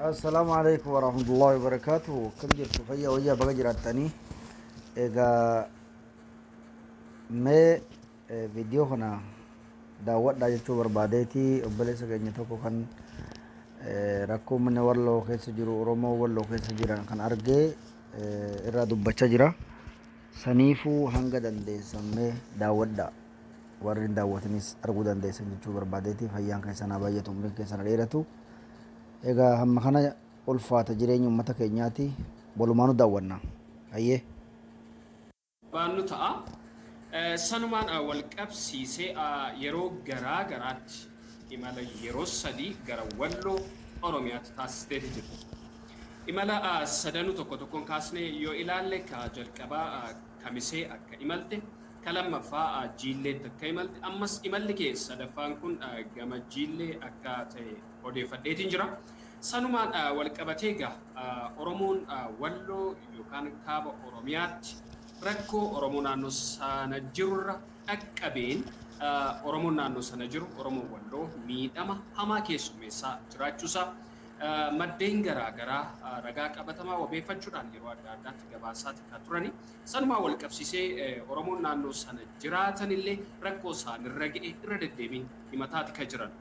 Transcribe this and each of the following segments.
Assalaamu alaikum warahmatullahi wabarakatuh. Akkam jirtu? Fayyaa wayyaa, baga jiraattanii. Egaa mee viidiyoo kana daawwadhaa jechuu barbaadeeti. Obboleessa keenya tokko kan rakkoo mana Walloo keessa jiru, Oromoo Walloo keessa jiran kan argee irraa dubbachaa jira. Saniifuu hanga dandeessan mee daawwadhaa. Warri hin daawwatinis arguu dandeessan jechuu barbaadeeti. Fayyaan keessan haa baay'atu, umriin keessan haa dheeratu. Egaa hamma kana ulfaata jireenya uummata keenyaati. Walumaanuu daawwanna. Hayyee. Baannu ta'a. Sanumaan wal qabsiisee yeroo garaa garaatti imala yeroo 3 gara Walloo Oromiyaatti taasisteeti jirti. Imala sadanuu tokko tokkoon kaasnee yoo ilaalle, ka jalqabaa Kamisee akka imalte, ka lammaffaa Jiilleetti akka imalte, ammas imalli kee sadaffaan kun gama Jiillee akka ta'e odeeffadheetiin jira. Sanumaan wal qabatee egaa Oromoon Walloo yookaan kaaba Oromiyaatti rakkoo Oromoo naannoo sana jirurra dhaqqabeen, Oromoon naannoo sana jiru, Oromoon Walloo miidhama hamaa keessummeessaa jiraachuusaa maddeen garaa garaa ragaa qabatamaa wabeeffachuudhaan yeroo adda addaatti gabaasaati kan turani. Sanumaan wal qabsiisee Oromoon naannoo sana jiraatanillee rakkoo isaanirra ga'e irra deddeebiin himataati kan jiran.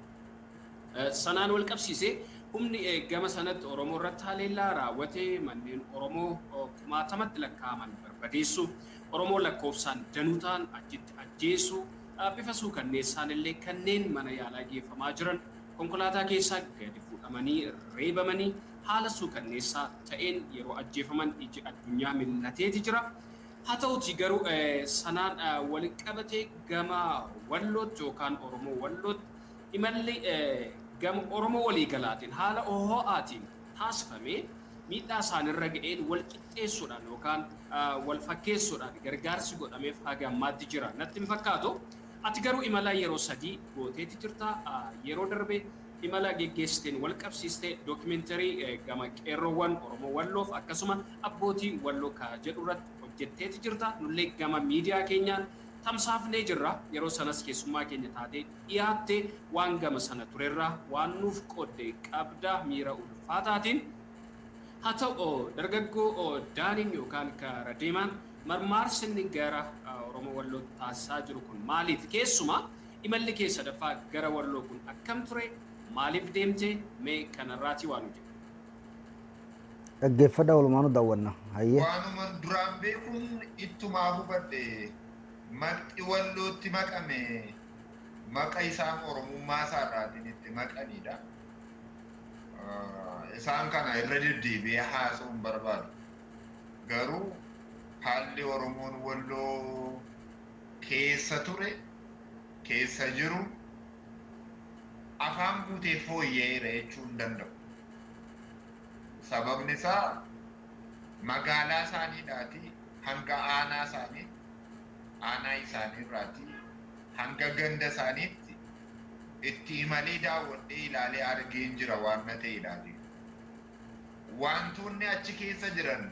Sanaan wal qabsiisee humni gama sanatti Oromoo irratti haleellaa raawwatee manneen Oromoo kumaatamatti lakkaa'aman barbadeessuu, Oromoo lakkoofsaan danuu ta'an achitti ajjeesuu, bifa suukanneessaan illee kanneen mana yaalaa geeffamaa jiran konkolaataa keessaa gadi fuudhamanii reebamanii haala suukanneessaa ta'een yeroo ajjeefaman iji addunyaa mil'ateeti jira. Haa ta'uutii garuu sanaan wal qabatee gama Wallootti yookaan Oromoo Wallootti imalli gama Oromoo waliigalaatiin haala ho'aatiin taasifame miidhaa isaanirra ga'een wal qixxeessuudhaan yookaan wal fakkeessuudhaan gargaarsi godhameef haga ammaatti jira natti hin fakkaatu. Ati garuu imala yeroo 3 gooteeti jirta. Yeroo darbe imala geggeessiteen wal qabsiistee dookimeentarii gama qeerroowwan Oromoo Walloof akkasuma abbootii Walloo ka jedhu irratti hojjetteeti jirta. Nullee gama miidiyaa keenyaan tamsaafnee jirra. Yeroo sanas keessummaa keenya taatee dhiyaatte, waan gama sana turerraa waan nuuf qoodde qabda miira ulfaataatiin. Haa ta'u, dargaggoo Daaniin yookaan kara deemaan marmaarsi inni gara Oromoo Wallootti taasisaa jiru kun maaliif? Keessumaa imalli kee sadaffaa gara Walloo kun akkam ture? Maaliif deemte? Mee kanarraatii waa nu jedhi. Dhaggeeffadhaa, walumaanuu daawwanna. Hayyee. Waanuman duraan beekuun ittumaa hubadhe. Maqxi Wallootti maqame maqa isaan Oromummaa isaarraatiin itti maqaniidha. Isaan kana irra deddeebi'ee haasa'uu hin barbaadu. Garuu haalli Oromoon Walloo keessa ture, keessa jiru afaan guutee fooyya'eera jechuu hin danda'u. Sababni isaa magaalaa isaaniidhaatii hanga aanaa isaaniitti, aanaa isaaniirraatii hanga ganda isaaniitti itti imalee daawwadhee ilaalee argeen jira waan na ta'eedhaafi. Wantoonni achi keessa jiran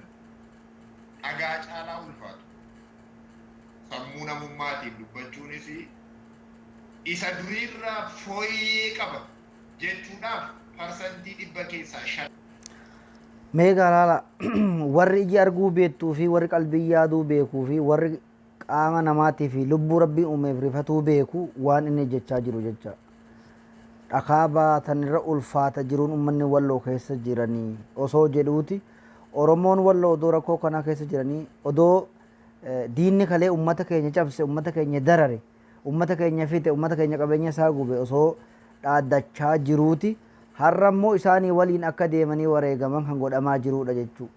dhagaa caalaa ulfaatu. Sammuu namummaatiin dubbachuunis isa duriirraa fooyyee qaba jechuudhaaf 100% keessaa 5. Mee egaa laala, warri iji arguu beektuu fi warri qalbii yaaduu beekuu fi warri qaama namaatii fi lubbuu Rabbiin uumeef rifatuu beeku waan inni jechaa jiru jecha. Dhakaa baatan irra ulfaata jiruun ummanni Walloo keessa jiranii osoo jedhuuti, Oromoon Walloo odoo rakkoo kanaa keessa jiranii, odoo diinni kalee ummata keenya cabse, ummata keenya darare, ummata keenya fixe, ummata keenya qabeenya isaa gube osoo dhaaddachaa jiruuti, har'a immoo isaanii waliin akka deemanii wareegaman kan godhamaa jiruudha jechuu.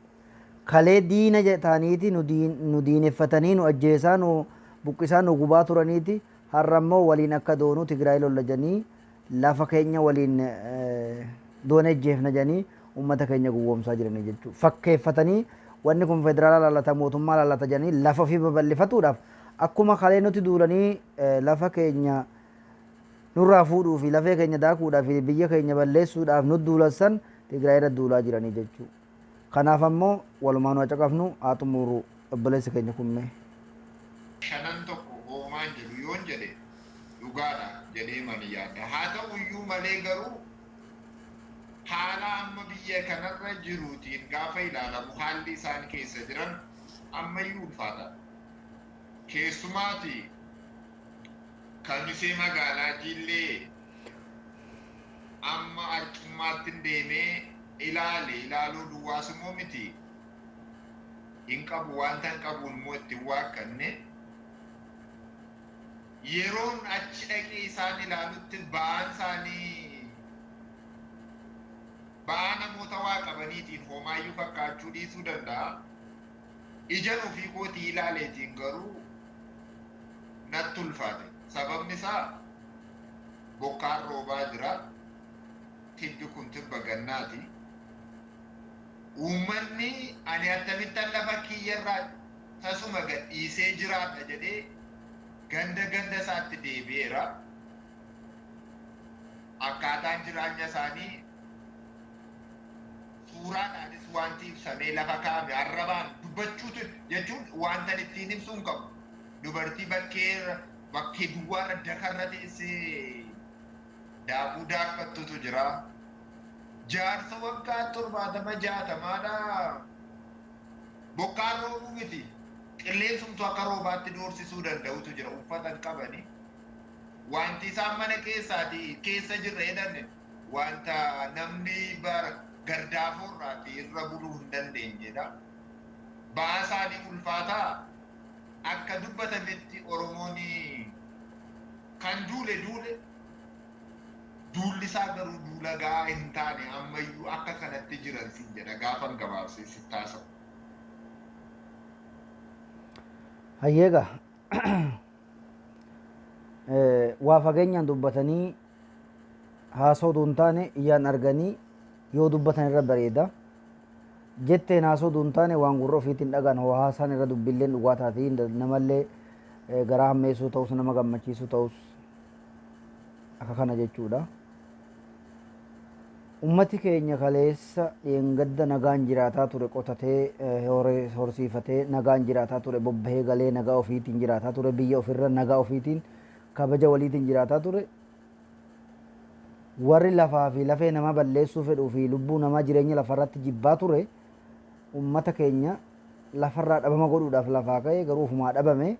Kalee diina ta'aniiti nu diineffatanii, nu ajjeesaa, nu buqqisaa, nu gubaa turaniiti, har'a immoo waliin akka doonuu Tigraay lolla jedhanii, lafa keenya waliin doonee jeefna jedhanii ummata keenya gowwoomsaa jiranii jechuudha. Fakkeeffatanii wanni kun federaala laallata, mootummaa laallata jedhanii lafa ofii babal'ifatuudhaaf akkuma kalee nuti duulanii lafa keenya nurraa fuudhuu fi lafee keenya daakuudhaaf fi biyya keenya balleessuudhaaf nu duulan san Tigraay irra duulaa jiranii jechuudha. Kanaaf ammoo walumaan haa caqafnu, haa xumuru obboleessi keenya kun mee. Shanan tokko hoomaan jedhu yoon jedhe dhugaadha jedhee mani yaadda. Haa ta'u iyyuu malee garuu Haala amma biyya kanarra jiruutiin gaafa ilaalamu haalli isaan keessa jiran ammayyuu ulfaataadha. Keessumaati Kamisee magaalaa Jiillee amma Arcummaattin deemee ilaale, ilaaluu duwwaas immoo miti, hin qabu, wanta hin qabuun immoo itti hin waakkanne. Yeroon achi dhaqee isaan ilaalutti ba'aan isaanii ba'aa namoota waa qabaniitiin homaayyuu fakkaachuu dhiisuu danda'a. Ijan ofii kootii ilaaleetiin garuu natti ulfaate. Sababni isaa bokkaan roobaa jira. Tibbi kun tibba gannaati. Uummanni ani attamittan lafa kiyyarraa tasuma gad dhiisee jiraadha jedhee ganda ganda isaatti deebi'eera. Akkaataan jiraanya isaanii suuraadhaanis wanti ibsamee lafa kaa'ame arrabaan dubbachuutu jechuun wanta ittiin ibsuu hin qabu. Dubartii bakkeerra bakkee duwwaarra dakarra teessee daakuu daakkattutu jira. Jaarsa waggaa 70 60dha. Bokkaan roobuu miti. Qilleensumtu akka roobaatti doorsisuu danda'utu jira. Uffata hin qabani. Wanti isaan mana keessaati keessa jirra jedhan wanta namni gardaafoorraati irra buluu hin dandeenyedha. Ba'aa isaanii ulfaataa akka dubbatametti Oromoon kan duule duule, duulli isaa garuu duula gahaa hin taane, ammayyuu akka kanatti jiran sin jedha gaafan gabaabsee sitti haasa'u. Hayyeega, waa fageenyaan dubbatanii haasoo utuu hin taane ijaan arganii yoo dubbatan irra bareeda. Jetteen haasoo utuu hin taane waan gurra ofiitiin dhagaan hoo haasaan irra dubbilleen dhugaa taatii namallee garaa hammeessuu ta'us, nama gammachiisuu ta'us akka kana jechuudha. Ummati keenya kaleessa dheengadda nagaan jiraataa ture, qotatee, horsiifatee nagaan jiraataa ture, bobbahee galee nagaa ofiitiin jiraataa ture, biyya ofirra nagaa ofiitiin kabaja waliitiin jiraataa ture. Warri lafaa fi lafee namaa balleessuu fedhuu fi lubbuu namaa jireenya lafarratti jibbaa ture ummata keenya lafarraa dhabama godhuudhaaf lafaa ka'e, garuu ofumaa dhabame.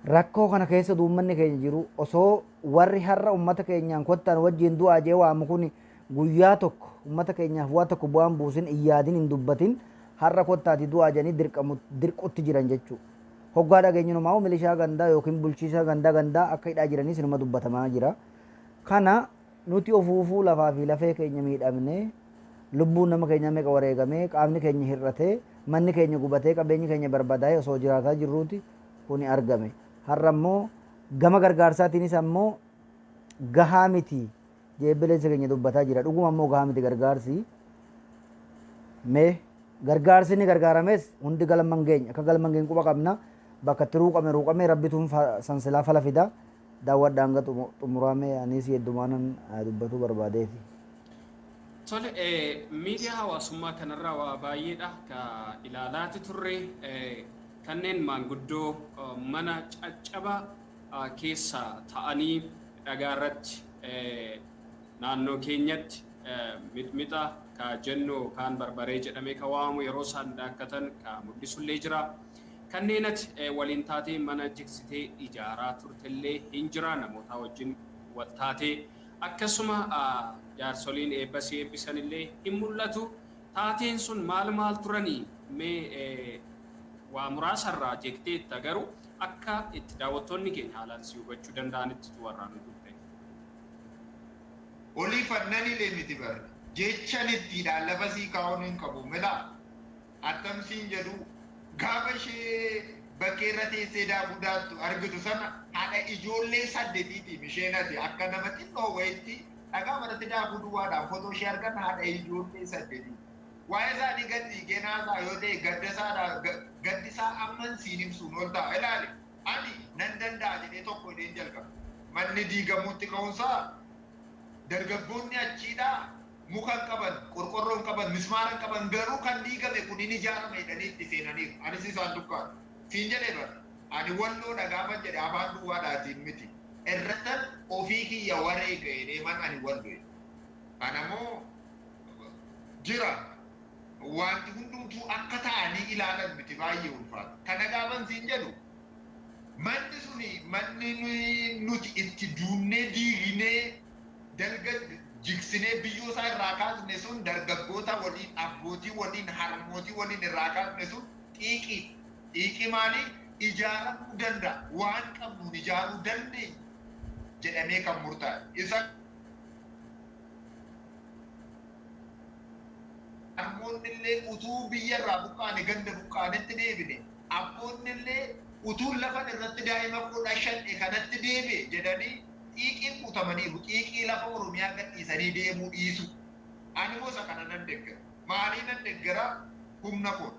Rakkoo kana keessa uummanni keenya jiru, osoo warri har'a ummata keenyaan kottaan wajjin du'aa jee waamu kun guyyaa tokko ummata keenyaaf waa tokko bu'aan buusin, hin yaadin, hin dubbatin, har'a kottaati du'aa jedhanii dirqutti jiran jechuudha. Hoggaa dhageenyunumaa milishaa gandaa yookiin bulchiisa gandaa gandaa akka hidhaa jiranii sinuma dubbatamaa jira. Kana nuti ofuufuu lafaa fi lafee keenya miidhamne, lubbuun nama keenyaa meeqa wareegamee, qaamni keenya hir'atee, manni keenya gubatee, qabeenyi keenya barbadaa'ee osoo jiraataa jirruuti kuni argame. Har'a immoo gama gargaarsaatiinis ammoo gahaa miti jeebbileensa keenya dubbataa jira. Dhuguma ammoo gahaa miti gargaarsi. Mee gargaarsi inni gargaarames hundi galma hin geenye. Akka galma hin geenye quba qabna. Bakka itti ruuqame ruuqame rabbituun sansilaa fala fida. Daawwadhaan hanga xumuraame anis heddumaanan dubbatuu barbaadeeti. Tole, miidiyaa hawaasummaa kanarraa waa baay'eedha ka ilaalaati turre, kanneen maanguddoo mana caccabaa keessa ta'anii dhagaa irratti, naannoo keenyatti mixmixa ka jennu kaan barbaree jedhamee ka waamamu, yeroo isaan daakkatan ka mul'isullee jira. Kanneen ati waliin taatee mana jigsitee ijaaraa turtellee hin jira, namoota wajjin wal taatee, akkasuma jaarsoliin eebba si eebbisanillee hin mul'atu. Taateen sun maal maal turanii? Mee waa muraasarraa jeekteetta, garuu akka itti daawwattoonni keenya haalaan si hubachuu danda'anitti warraa nu turte. Olii fannaniilee miti bara. Jechan ittiidhaan lafa sii kaa'uun hin qabu. Milaa attamsiin jedhu, gaafa ishee bakkeerra teessee daakuu daattu argitu sana haadha ijoollee 8tiitiif isheen ati akka nama xinnoo wayitti dhagaa manatti daakuu duwwaadhaan fotoo ishee argan haadha ijoollee 8. Waa'ee isaanii gad dhiigee naasaa yoo ta'e gaddi isaa amman siin ibsuun ol ta'a. Ilaali, ani nan danda'a jedhee tokko jedheen jalqabe. Manni diigamuutti ka'uunsaa dargaggoonni achiidhaa muka hin qaban, qorqorroo hin qaban, mismaara hin qaban, garuu kan diigame kun hin ijaarama jedhanii itti seenaniiru. Anis isaan dukkaan. Siin jedhee bara. Ani Walloodha gaafan jedhe afaan duwwaadhaatiin miti. Irrattan ofii kiyya wareega jedhee man ani Walloo. Kanamoo Jira. Wanti hundumtuu akka ta'anii ilaalan miti, baay'ee ulfaata. Kana gaafan siin jedhu, manni suni manni nuti itti duunnee diignee dalga jigsinee biyyoo isaa irraa kaasne sun, dargaggoota waliin, abbootii waliin, harmootii waliin irraa kaasne sun xiiqii. Xiiqii maalii? Ijaaramuu danda'a. Waan qabnuun ijaaruu dandeenya jedhamee kan murtaa'e. Isa harmoonni illee utuu biyya irraa buqqaane ganda buqqaanetti deebine, abboonni illee utuu lafa irratti daa'ima 15 kanatti deebi'e jedhanii xiiqiin guutamaniiru. Xiiqii lafa Oromiyaa gadhiisanii deemuu dhiisu. Ani immoo isa kana nan deeggara. Maalii nan deeggara? Humna koo,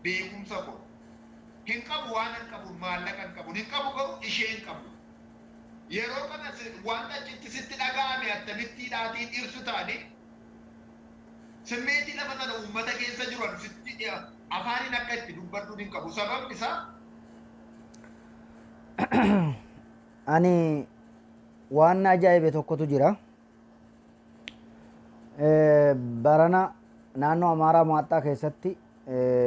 beekumsa koo. Hin qabu, waan hin qabu, maallaqa hin qabu. Hin qabu garuu ishee hin qabu. Yeroo kana wanta achitti sitti dhaga'ame akkamittiidhaatiin ibsu ta'anii simmeetii lafa sana uummata keessa jiran sitti afaaniin akka itti dubbadhuun hin qabu. Sababni isaa Ani waan na ajaa'ibe tokkotu jira. Barana naannoo Amaaraa Mo'axxaa keessatti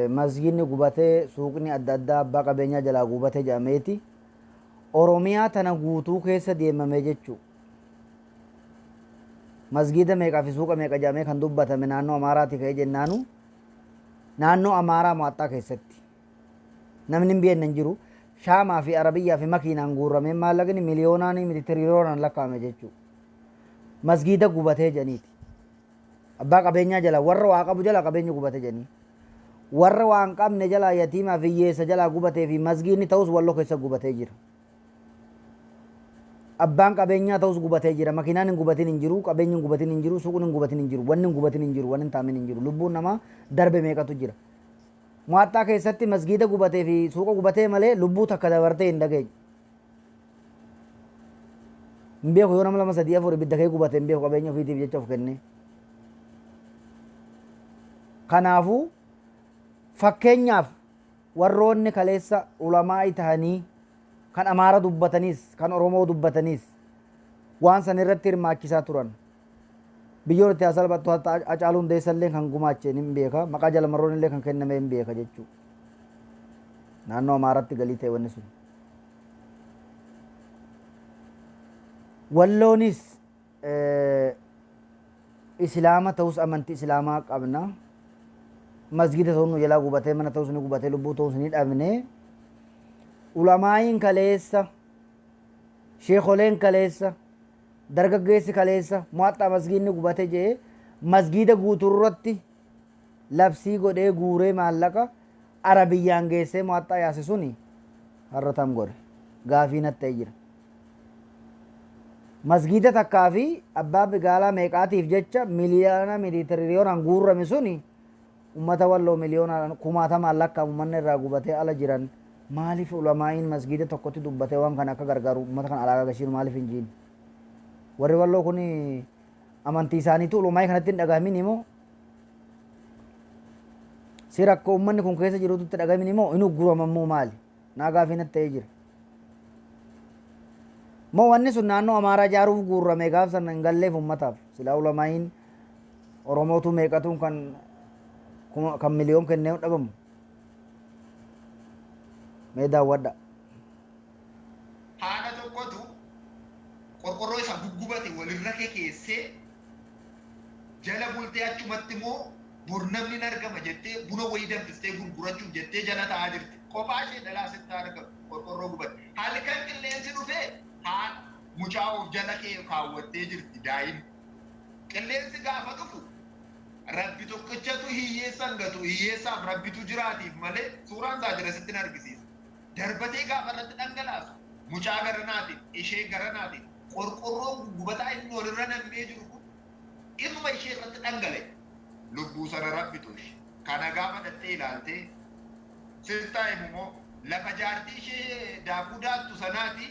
masgiidni gubatee, suuqni adda addaa abbaa qabeenyaa jalaa gubatee jedhameeti Oromiyaa tana guutuu keessa deemame jechuu. Masgiida meeqaa fi suuqa meeqa jedhamee kan dubbatame naannoo Amaaraati ka'ee jennaanu, naannoo Amaaraa Mo'axxaa keessatti namni hin beekne hin jiru. Shaamaa fi Arabiyyaa fi makiinaan guurramee maallaqni miliyoonaan miti, tiriliyoonaan lakkaa'ame jechuu. Masgiida gubatee jedhaniiti. Abbaa qabeenyaa jala, warra waa qabu jala qabeenyi gubate jedhanii. Warra waa hin qabne jala, yatiimaa fi hiyyeessa jalaa gubatee fi masgiidni ta'us Walloo keessa gubatee jira. Abbaan qabeenyaa ta'us gubatee jira. Makiinaan hin gubatin hin jiru, qabeenyi hin gubatin hin jiru, suuqni hin gubatin hin jiru, wanni hin gubatin hin jiru, wanni hin taamin hin jiru. Lubbuun namaa darbe meeqatu jira. Mo'axxaa keessatti masgiida gubatee fi suuqa gubatee malee lubbuu takka dabartee hin dhageenye. Hin beeku, yoo nama lama, sadii, afur ibidda kee gubate hin beeku, qabeenya ofiitiif jecha of kennee. Kanaafuu fakkeenyaaf warroonni kaleessa ulamaa'ii ta'anii kan Amaara dubbataniis kan Oromoo dubbataniis waan san irratti hirmaachisaa turan. Biyyoon itti haa salphattu, hatta Hacaaluu Hundeessaa illee kan gumaache hin beeka. Maqaa Jalamarroon illee kan kenname hin beeka jechuudha. Naannoo Amaaraatti galii ta'e wanni sun. Walloonis Islaama ta'us amantii Islaamaa qabna. Masgiida ta'us nu jalaa gubatee, mana ta'us ni gubatee, lubbuu ta'us ni dhabne. Ulamaa'iin kaleessa, sheekoleen kaleessa, dargaggeessi kaleessa Mo'axxaa masgiidni gubate jee masgiida guutuurratti labsii godhee guuree maallaqa Arabiyyaan geessee Mo'axxaa yaase suni har'a tam godhe? Gaafii natti ta'ee jira. Masgiida takkaa fi abbaa bigaalaa meeqaatiif jecha miliyoona miti tiriliyoonaan guurrame suni, ummata Walloo miliyoonaan kumaatamaan lakkaa'amu manni irraa gubatee ala jiran, maaliif ulamaa'iin masgiida tokkotti dubbatee waan kana akka gargaaru, ummata kana alaa agarsiisu maaliif hin jiin? Warri Walloo kun amantii isaaniitu ulamaa'ii kanatti hin dhagahamin immoo, si rakkoo ummanni kun keessa jirutu itti dhagahamin immoo, hin ugguramamoo maali? Naa gaafii natti ta'ee jira. Moo wanni sun naannoo Amaaraa ijaaruuf guurrame gaaf sana hin galleef ummataaf? Silaa ulamaa'iin Oromootu meeqatuun kan kan miliyoon kennee hin dhabamu. Mee daawwadha. Haadha tokkotu qorqorroo isa guggubate walirra kekeessee jala bultee, achumatti immoo bor namni hin argama jettee buna wayii danfistee gurgurachuuf jettee jala taa'aa jirti. Kophaa ishee dhalaa sitti argamu qorqorroo gubate. Halkan qilleensi dhufee haadha mucaa of jala kee kaawwattee jirti daa'imni. Qilleensi gaafa dhufu, Rabbi tokkichatu hiyyeessa hin gatu, hiyyeessaaf Rabbitu jiraatiif malee, suuraan isaa jira, sitti hin argisiisa. Darbatee gaafa irratti dhangalaasu, mucaa garanaatiin, ishee garanaatiin, qorqorroon guggubataa inni walirra nammee jiru kun isuma ishee irratti dhangala'e. Lubbuu sana Rabbi tolche. Kana gaafa dhattee ilaaltee sittaa himu immoo, lafa jaartii ishee daakuu daaktu sanaati,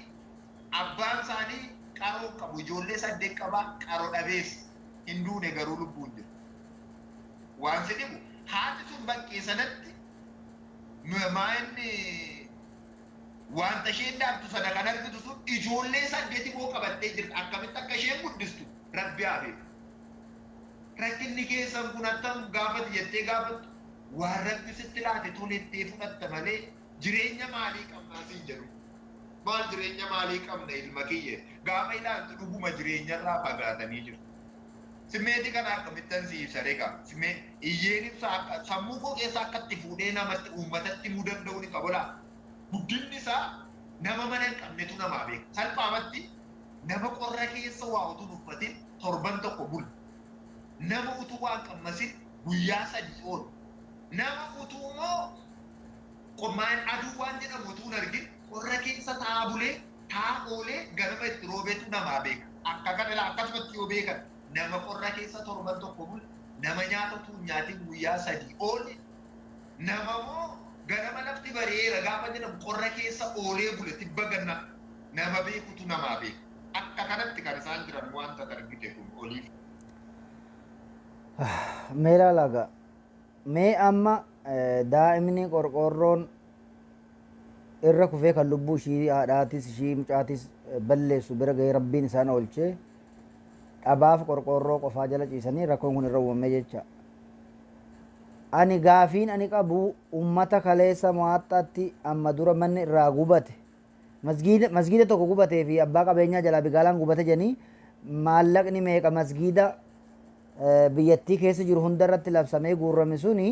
abbaan isaanii qaroo qabu, ijoollee saddeet qabaa, qaro dhabeessa. Hin duune garuu, lubbuun jira. Waan si dhibu, haati sun bakkee sanatti maa inni wanta isheen daaktu sana kan argitu sun ijoollee saddeeti immoo qabattee jirti. Akkamitti akka isheen guddistu Rabbi haa beeku. Rakkinni keessan kun attam gaafati jettee gaafattu waan Rabbi sitti laate tolettee fudhatta malee jireenya maalii qabnaa siin jedhu. Maal jireenya maalii qabna ilma kiyye gaafa ilaaltu dhuguma jireenyarraa fagaatanii jiru. Simmeetii kana akkamittan si ibsa egaa simmee iyyeen ibsa akka sammuu koo keessa akkatti fuudhee namatti uummatatti himuu danda'u ni qabu laa. Guddinni isaa nama mana hin qabnetu namaa beeka. Salphaamatti nama qorra keessa waa utuu hin uffatin torban tokko bula. Nama utuu waa hin qammasin guyyaa 3 oolu. Nama utuu immoo qommaan aduu waan jedhamu utuu hin argin qorra keessa taa'aa bulee taa'aa oolee ganama itti roobetu namaa beeka. Akka kana laa akkasumatti yoo beekan nama qorra keessa torban tokko bule, nama nyaata utuu hin nyaatin guyyaa 3 oole, nama immoo ganama lafti bari'eera gaafa jedhamu qorra keessa oolee bule tibba gannaa nama beekutu namaa beeka. Akka kanatti kan isaan jiran wanta argite kun oliif. Mee ilaalaa gaa. Mee amma daa'imni qorqoorroon irra kufee kan lubbuu ishii haadhaatis ishii mucaatis balleessu bira gahee Rabbiin isaan oolchee dhabaaf qorqoorroo qofaa jala ciisanii rakkoon kun irra uumamee jecha. Ani gaafiin ani qabu ummata kaleessa Mo'aaxxaatti amma dura manni irraa gubate masgiida masgiida tokko gubatee fi abbaa qabeenyaa jalaa bigaalaan gubate jedhanii maallaqni meeqa masgiida biyyattii keessa jiru hunda irratti labsamee guurrame suni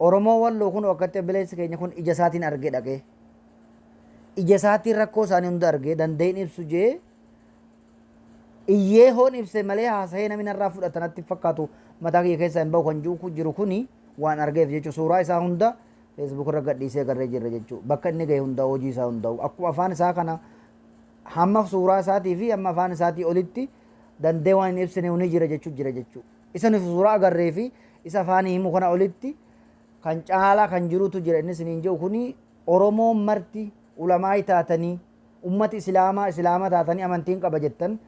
Oromoo Walloo kun akkatti obboleessi keenya kun ija isaatiin argee dhaqee ija isaatiin rakkoo isaanii hunda argee danda'in ibsu jee iyyee hoon ibse malee haasahee namni narraa fudhata natti hin fakkaatu, mataa kiyya keessaa hin bahu kan jiru jiru kuni waan argeef jechuudha. Suuraa isaa hunda Facebook irra gadhiisee agarree jirra jechuudha. Bakka inni gahe hunda, hojii isaa hunda, akkuma afaan isaa kana hamma suuraa isaatii fi hamma afaan isaatii olitti dandee waan hin ibsine ni jira jechuu jira jechuudha. Isa nuti suuraa agarree fi isa afaanii himu kana olitti kan caalaa kan jirutu jira. Inni isiniin jedhu kuni Oromoon marti ulamaa'ii taatanii, ummati Islaamaa Islaama taatanii, amantiin qaba jettan,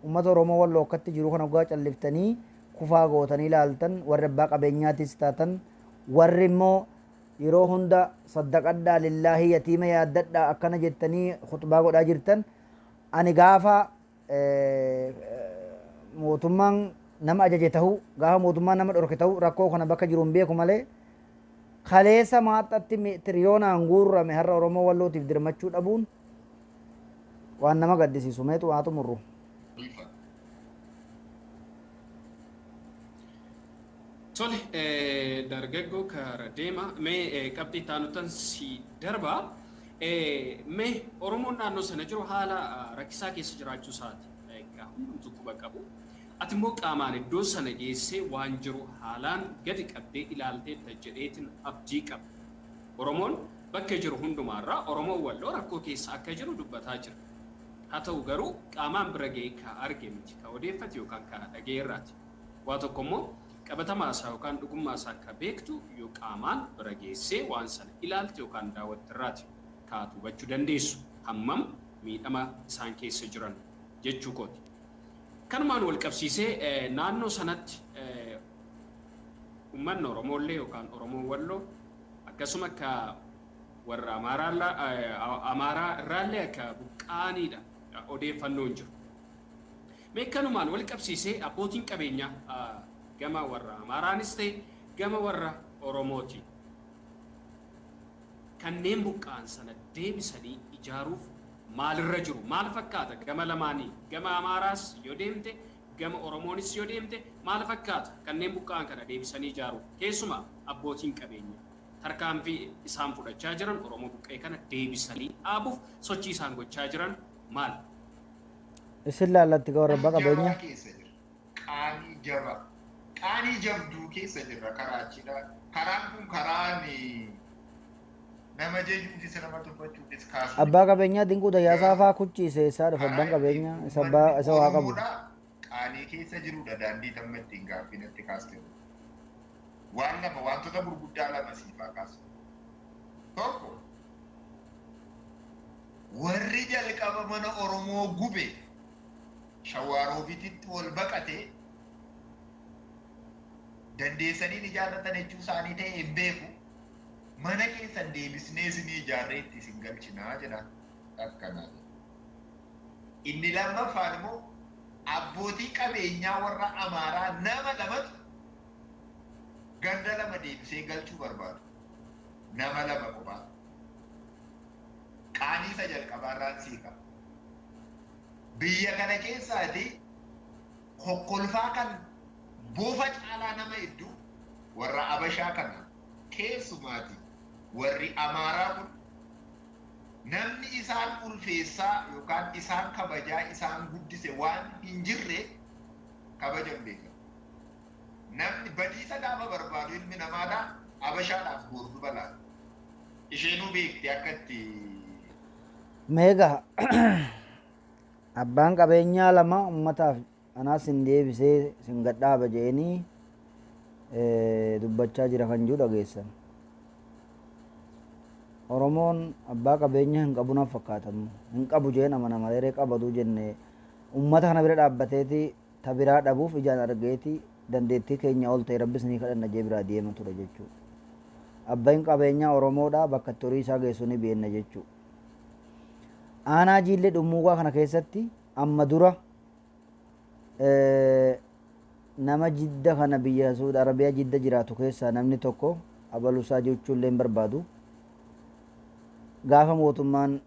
ummata Oromoo Walloo akkatti jiru kana dhugaa calliftanii kufaa gootanii ilaaltan, warri abbaa qabeenyaatis taatan, warri immoo yeroo hunda saddaqadhaa, lillaahii yatiima yaaddadhaa akkana jettanii khutbaa godhaa jirtan, ani gaafa mootummaan nama ajaje ta'uu, gaafa mootummaan nama dhorke ta'uu, rakkoo kana bakka jiru hin beeku malee, kaleessa maaxxatti tiriyoonaan guurrame har'a Oromoo Wallootiif dirmachuu dhabuun waan nama gaddisiisu. Meetu haa xumurru. Tole, dargaggoo kara deema mee qabxii taanutan si darba. Mee Oromoon naannoo sana jiru haala rakkisaa keessa jiraachuu isaati. Egaa hundumtuu quba qabu. Ati immoo qaamaan iddoo sana geessee waan jiru haalaan gadi qabdee ilaalteetta jedheetin abdii qaba. Oromoon bakka jiru hundumaarraa Oromoon Walloo rakkoo keessa akka jiru dubbataa jira. Haa ta'u garuu qaamaan bira ga'ee ka arge miti, ka odeeffate yookaan ka dhaga'e irraati. Waa tokko immoo qabatamaa isaa yookaan dhugummaa isaa akka beektu yoo qaamaan bira geessee waan sana ilaalte yookaan daawwatte irraati kaatu hubachuu dandeessu hammam miidhama isaan keessa jiran jechuu kooti. Kanumaan wal qabsiisee naannoo sanatti uummanni Oromoollee yookaan Oromoon Walloo akkasuma akka warra Amaaraa irraallee akka buqqa'aniidha odeeffannoon jiru. Mee kanumaan wal qabsiisee abbootiin qabeenyaa gama warra Amaaraanis ta'e gama warra Oromooti kanneen buqqa'an sana deebisanii ijaaruuf maalirra jiru? Maal fakkaata gama lamaanii? Gama Amaaraas yoo deemte, gama Oromoonis yoo deemte, maal fakkaata kanneen buqqa'an kana deebisanii ijaaruuf? Keessumaa abbootiin qabeenyaa tarkaanfii isaan fudhachaa jiran, Oromoo buqqa'e kana deebisanii dhaabuuf sochii isaan gochaa jiran maal? Isin laallatti warra abbaa Jabaa qabeenya. keessa jira. Qaanii jabaa. Qaanii jabduu keessa jirra karaa achidha. Karaan kun karaan nama jejuufis nama tuffachuufis kaasuu. Abbaa qabeenyaa Dinquu Dayyaasaa faa kuchiise isaa dhufa abbaan qabeenyaa isa abbaa isa waa qabu. Oromoodha qaanii keessa jirudha daandii tamma ittiin gaaffii natti kaaste. Waan lama, wantoota gurguddaa lama siifaa kaasu. Tokko, warri jalqaba mana Oromoo gube Shawaroobititti wal baqate dandeessaniin ijaarratan jechuu isaanii ta'e hin beeku. Mana keessan deebisnee isinii ijaarree itti isin galchinaa jedha akkanaa. Inni lammaffaan immoo Abbootii qabeenyaa warra Amaaraa nama lamatu ganda lama deebisee galchuu barbaadu. Nama lama qofaa. Qaanii isa jalqabaarraan siiqa. Biyya kana keessaati kokkolfaa kan boofa caalaa nama hedduu warra Abashaa kana, keessumaati warri Amaaraa kun, namni isaan ulfeessaa yookaan isaan kabajaa isaan guddise waan hin jirre kabajan beekan. Namni badiisa gaafa barbaadu ilmi namaadhaa Abashaadhaaf boordu balaata. Isheenuu beekti akka itti. Meegaa abbaan qabeenyaa lama ummataaf anaas sin deebisee sin gadhaaba je'eenii dubbachaa jira kan jiru dhageessan. Oromoon abbaa qabeenyaa hin qabu nan fakkaatamu. Hin qabu jeen amana malee qabaduu jenne ummata kana bira dhaabbateeti ta biraa dhabuuf ijaan argeeti dandeettii keenya ol ta'e Rabbis ni kadhanna jee biraa deema ture jechuudha. Abbaan qabeenyaa Oromoodha, bakka itti horii isaa geessu ni beekna jechuudha. Aanaa Jiillee Dhummuugaa kana keessatti amma dura nama Jidda kana, biyya Saudi Arabiyaa Jidda jiraatu keessaa namni tokko abalusaa jechuu illee hin barbaadu. Gaafa mootummaan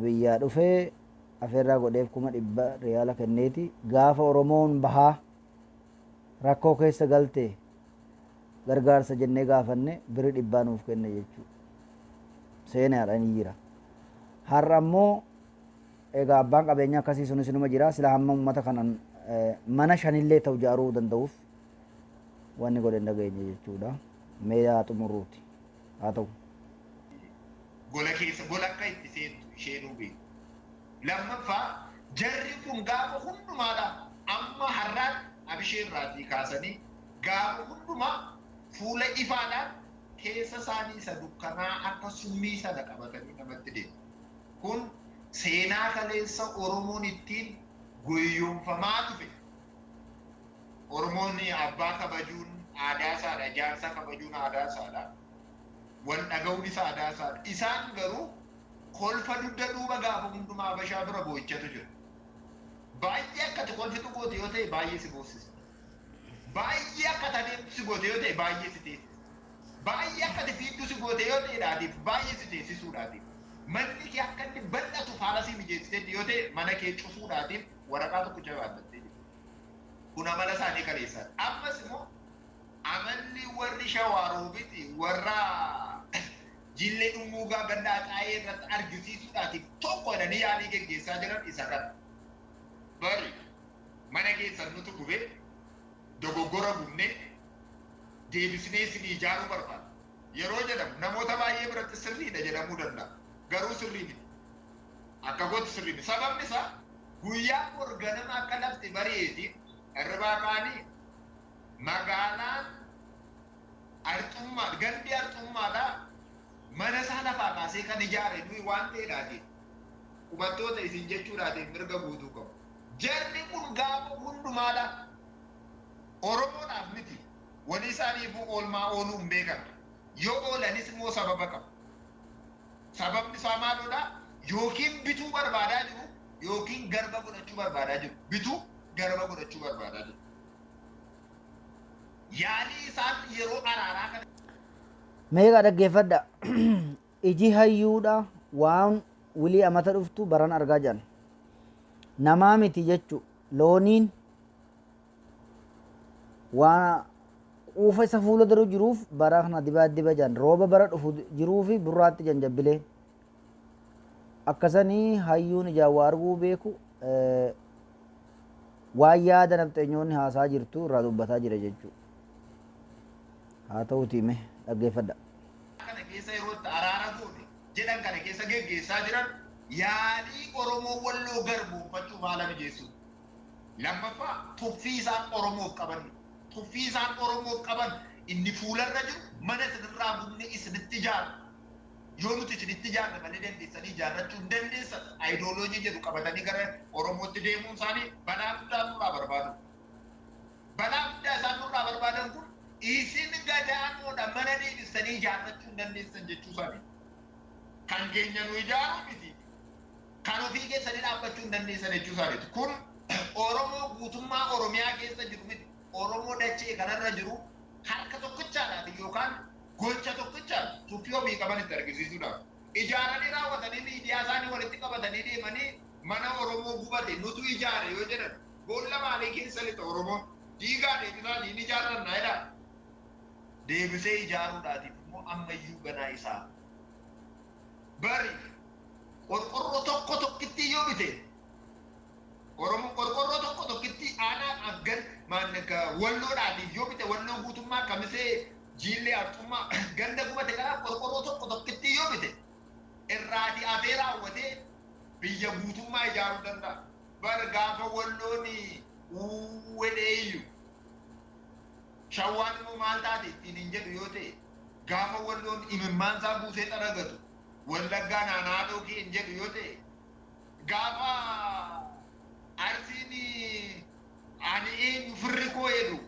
biyyaa dhufee afeerraa godheef 100,000 riyaala kenneeti. Gaafa Oromoon bahaa rakkoo keessa galte gargaarsa jennee gaafanne birri 100 nuuf kenne jechuudha. Seenaadha, ni jira. Har'a ammoo egaa abbaan qabeenyaa akkasii sunis numa jira. Sila hamma uummata kanan mana shanillee ta'u ijaaruu danda'uuf wanni godhe hin dhageenye jechuudha. Mee haa xumurruuti. Haa ta'u. Gola keessa gola akka itti seentu isheenuu beeku. Lammaffaa, jarri kun gaafa hundumaadha amma har'aatti Abisheerraatii kaasanii gaafa hundumaa fuula ifaadhaan keessa isaanii isa dukkanaa akka summii sana qabatanii namatti deemu. Kun seenaa kaleessa Oromoon ittiin goyyoomfamaa dhufe. Oromoon abbaa kabajuun aadaa isaadha. Jaarsa kabajuun aadaa isaadha. Wal dhaga'uun isa aadaa isaadha. Isaan garuu kolfa dugda duuba gaafa hundumaa Abashaa bira boo'ichatu jira. Baay'ee akka ati kolfitu goote yoo ta'e baay'ee si boossisa. Baay'ee akka ati adeemtu si goote yoo ta'e baay'ee si teessisa. Baay'ee akka ati fiigdu si goote yoo ta'e baay'ee si teessisuudhaatiif. Manni kee akka inni bal'atuuf haala si mijeessiteetti yoo ta'e mana kee cufuudhaatiif waraqaa tokkicha baadhattee jirti. Kun amala isaanii kaleessaadha. Ammas immoo amalli warri Shawaaroobiti warra Jillee Dhummuugaa ganda Axaayee irratti argisiisuudhaatiif tokko jedhanii yaalii geggeessaa jiran isa kana. Bari mana keessan nutu gubee, dogoggora gubnee deebisnee isinii ijaaruu barbaada. Yeroo jedhamu namoota baay'ee biratti sirriidha jedhamuu danda'a. Garuu sirrii miti. Akka gootu sirrii miti. Sababni isaa guyyaa bor ganama akka lafti bari'eeti hirribaa ka'anii magaalaan Arxummaa, gandi Arxummaadhaa mana isaa lafaa kaasee kan ijaare nuyi waan ta'eedhaati. Qubattoota isin jechuudhaatiin mirga guutuu qabu. Jarri kun gaafa hundumaadha. Oromoodhaaf miti. Walii isaaniifuu oolmaa ooluu hin beekan. Yoo oolanis immoo sababa qabu. Sababni isaa maalodha? Yookiin bituu barbaadaa jiru yookiin garba godhachuu barbaadaa jiru. Bituu, garba godhachuu barbaadaa jiru. Yaalii isaan yeroo araaraa kana Meeqa dhaggeeffadha. Iji hayyuudha waan wilii amata dhuftu baran argaa jiran. Namaa miti jechu looniin waan quufa isa fuula dura jiruuf bara kana dibaa diba jiran, rooba bara dhufu jiruu fi burraatti jan jabbileen. Akkasanii hayyuun ijaan waa arguu beeku waan yaada nafxeenyoonni haasaa jirtu irraa dubbataa jira jechuudha. Haa ta'uutii mee dhaggeeffadha. Kana keessa yeroo itti araara goone jedhan kana keessa geggeessaa jiran yaalii Oromoo Walloo garboomfachuuf haala mijeessuudha. Lammaffaa, tuffii isaan Oromoof qaban. Tuffii isaan Oromoof qaban inni fuularra jiru mana isinirraa gubne isinitti ijaarra. Yoo nuti isinitti ijaarre malee dandeessanii ijaarrachuu hin dandeessan ayidooloojii jedhu qabatanii gara Oromootti deemuun isaanii balaa guddaa nurraa barbaadu. Balaa guddaa isaan nurraa barbaadan kun isin gadaanoodha, mana deebistanii ijaarrachuu hin dandeessan jechuu isaanii. Kan keenya nu ijaaruu miti. Kan ofii keessanii dhaabbachuu hin dandeessan jechuu isaaniiti. Kun Oromoo guutummaa Oromiyaa keessa jiru miti, Oromoo dachee kanarra jiru harka tokkichaadhaan yookaan gocha tokkichaan tuffii ofii qaban itti argisiisuudhaaf. Ijaaranii raawwatanii miidiyaa isaanii walitti qabatanii deemanii mana Oromoo gubate nutu ijaare yoo jedhan, boolla maalii keessa lixa Oromoon? Diigaa deebisaa niin ijaarranna jedha. Deebisee ijaaruudhaatiif immoo ammayyuu ganaa isaa. Bari qorqorroo tokko tokkitti yoo bite, Oromoo qorqorroo tokko tokkitti aanaa aggan Walloodhaatiif yoo bite, Walloo guutummaa, Kamisee, Jiillee, Arxummaa, ganda gubate kanaaf qorqorroo tokko tokkitti yoo bite, irraatii afee raawwatee biyya guutummaa ijaaruu danda'a. Bar gaafa Walloon uwwedhee iyyu, Shawwaan immoo maal taate ittiin hin jedhu yoo ta'e, gaafa Walloon imimmaansaa buusee xaragatu Wallaggaan anaadhoo kee hin jedhu yoo ta'e, gaafa Arsiin ani eenyu firri koo jedhu,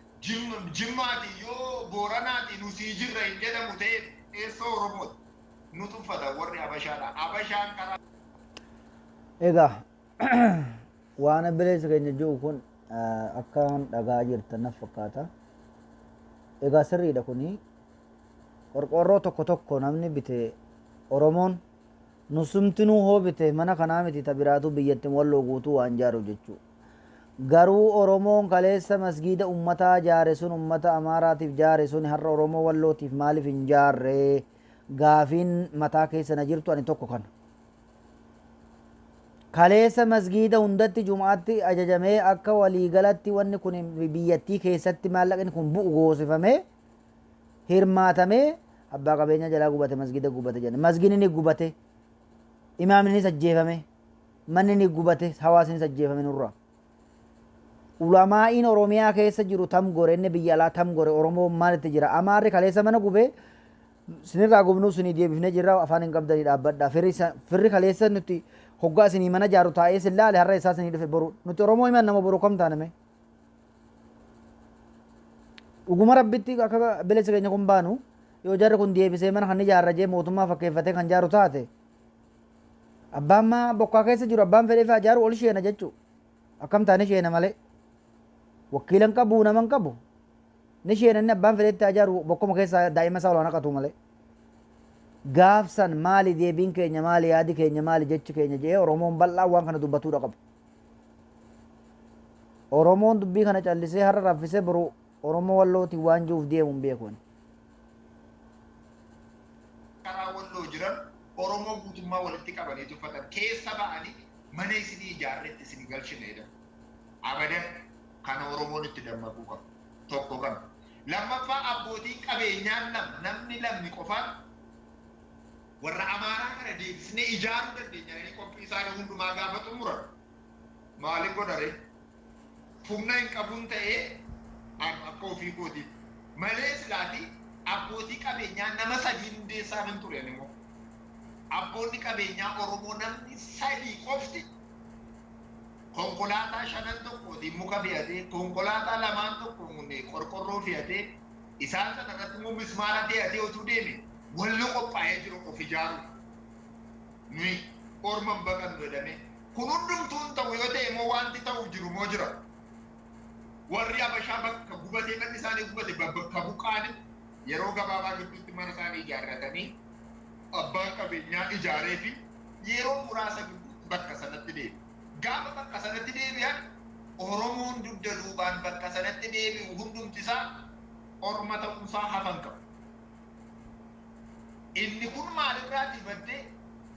Jimmaati yoo Booranaati nu sii jirra hin jedhamu ta'e, eessa Oromooti? Nu tuffata warri Habashaadha. Habashaan karaa Egaa waan obboleessi keenya jiru kun akkaan dhagaa jirtan naf fakkaata. Egaa sirriidha, kuni qorqoorroo tokko tokko namni bite, Oromoon nusumtinuu hoo bite, mana kanaa miti ta biraatu biyyatti Walloo guutuu waan jaaru jechuu. Garuu Oromoon kaleessa masgiida ummataa jaare sun, ummata Amaaraatiif jaare sun, har'a Oromoo Wallootiif maaliif hin jaarre? Gaafiin mataa keessa na jirtu ani tokko kana. Kaleessa masgiida hundatti jumaatti ajajamee akka waliigalatti wanni kun biyyattii keessatti maallaqni kun bu'u goosifamee hirmaatamee, abbaa qabeenyaa jalaa gubate, masgiida gubate jedhan. Masgiidni ni gubate, imaamnis ajjeefame, manni ni gubate, hawaasnis ajjeefame nurraa. Ulamaa'iin Oromiyaa keessa jiru tam gore, inni biyya alaa tam gore? Oromoon maalitti jira? Amaarri kaleessa mana gubee sinirraa gubnuu sinii deebifnee jirra, afaan hin qabdanii dhaabbadha. Firri kaleessa nuti hoggaa isinii mana jaaru taa'ee sin laale har'a isaa isinii dhufe boru. Nuti Oromoo himan nama boru kam taaname? Dhuguma Rabbitti akka bilisa keenya kun baanu, yoo jarri kun deebisee mana kan ijaarra jee mootummaa fakkeeffatee kan jaaru taate, abbaan maa bokkaa keessa jiru, abbaan fedhee fa'aa jaaru ol sheena jechuudha. Akkam taane sheena malee? Wakiila hin qabu, nama hin qabu. Ni sheena, inni abbaan fedhetti haa jaaru, bokkuma keessa daa'ima isaa ol naqatu malee. Gaafsan maali deebiin keenya, maali yaadi keenya, maali jechi keenya jedhee Oromoon bal'aa waan kana dubbatuudha qaba. Oromoon dubbii kana callisee har'a raffisee boru Oromoo Wallootiin waan jiruuf deemu hin beeku ani. Karaa Walloo jiran Oromoo guutummaa walitti qabanii tuffatan, keessa ba'anii mana isinii ijaarretti isin galchine jedhan. Abadan, kana Oromoon itti dammaquu qaba. Tokko kana. Lammaffaa, abbootiin qabeenyaan lama, namni lamni qofaan warra Amaaraa kana deebisnee ijaaruu dandeenya jedhanii qophii isaanii hundumaa gaafa xumuran, maaliin godhare? Humna hin qabuun ta'ee an akka ofii kootiif malee silaatii abbootii qabeenyaa nama sadii hundeessaa hin ture immoo. Abboonni qabeenyaa Oromoo namni sadii qofti konkolaataa shanan tokkootiin muka fe'atee, konkolaataa lamaan tokkoon qorqorroo fe'atee, isaan sana irratti immoo mismaara fe'atee utuu deeme, Wallo qophaa'ee jiru of ijaaruuf. Nuyi orma hin baqannu jedhamee. Kun hundumtuu hin ta'u yoo ta'e immoo, wanti ta'uuf jiru immoo jira. Warri Habashaa bakka gubatee manni isaanii gubate bakka buqqaanitti yeroo gabaabaa gidduutti mana isaanii ijaarratanii, abbaan qabeenyaa ijaaree fi yeroo muraasa gidduutti bakka sanatti deebi'u. Gaafa bakka sanatti deebi'an, Oromoon dugda duubaan bakka sanatti deebi'u hundumti isaa orma ta'uunsaa hafan qabu. Inni kun maalirraatii maddee?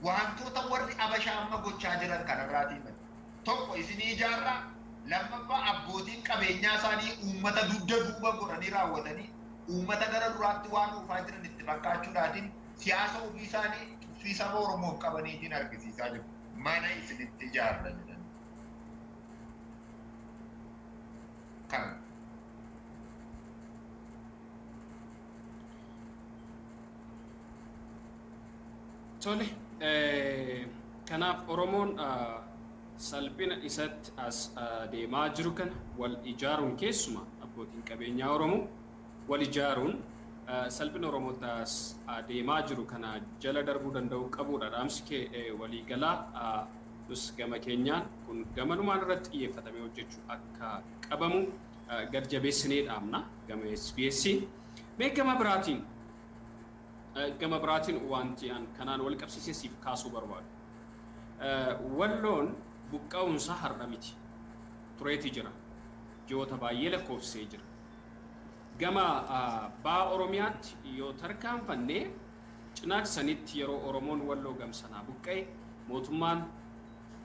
Wantoota warri Habashaa amma gochaa jiran kanarraatii madde. Tokko, isinii ijaarraa, lammaffaa, abbootiin qabeenyaa isaanii uummata dugda duuba godhanii raawwatanii uummata gara duraatti waan oofaa jiran itti fakkaachuudhaatiin siyaasa ofii isaanii tuffii saba Oromoof qabaniitiin argisiisaa jiru. Mana isinitti ijaarra jedhanii. Kana. Tole, kanaaf Oromoon salphina isatti as deemaa jiru kana wal ijaaruun, keessumaa abbootiin qabeenyaa Oromoo wal ijaaruun salphina Oromootti as deemaa jiru kana jala darbuu danda'uu qabuudha. Dhaamsi kee waliigalaa. Nus gama keenyaan kun gamanumaan irratti xiyyeeffatamee hojjechuu akka qabamu gad jabeessinee dhaamna gama SBS. Mee gama biraatiin wanti an kanaan wal qabsiisee siif kaasuu barbaadu. Walloon buqqa'uunsa har'a miti. Tureeti jira. Ji'oota baay'ee lakkoofsee jira. Gama ba'a Oromiyaatti yoo tarkaanfannee, Cinaaksanitti yeroo Oromoon Walloo gamsanaa buqqa'e, mootummaan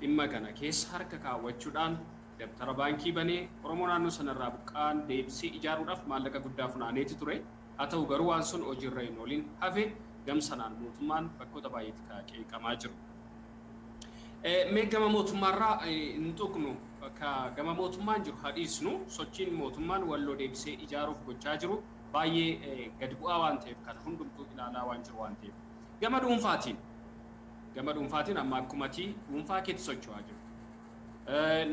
dhimma kana keessa harka kaawwachuudhaan dabtara baankii banee Oromoo naannoo sanarraa buqqa'an deebisee ijaaruudhaaf maallaqa guddaa funaaneeti ture. Haa ta'u garuu waan sun hojiirra hin oolin hafe. Gamsanaan mootummaan bakkoota baay'eetti qeeqamaa jiru. Mee gama mootummaarraa hin tuqnu, ka gama mootummaan jiru hadhiisnu. Sochiin mootummaan Walloo deebisee ijaaruuf gochaa jiru baay'ee gadi bu'aa waan ta'eef, kana hundumtuu ilaalaa waan jiru waan ta'eef. Gama dhuunfaatiin amma akkumatii dhuunfaa keetti socho'aa jirtu.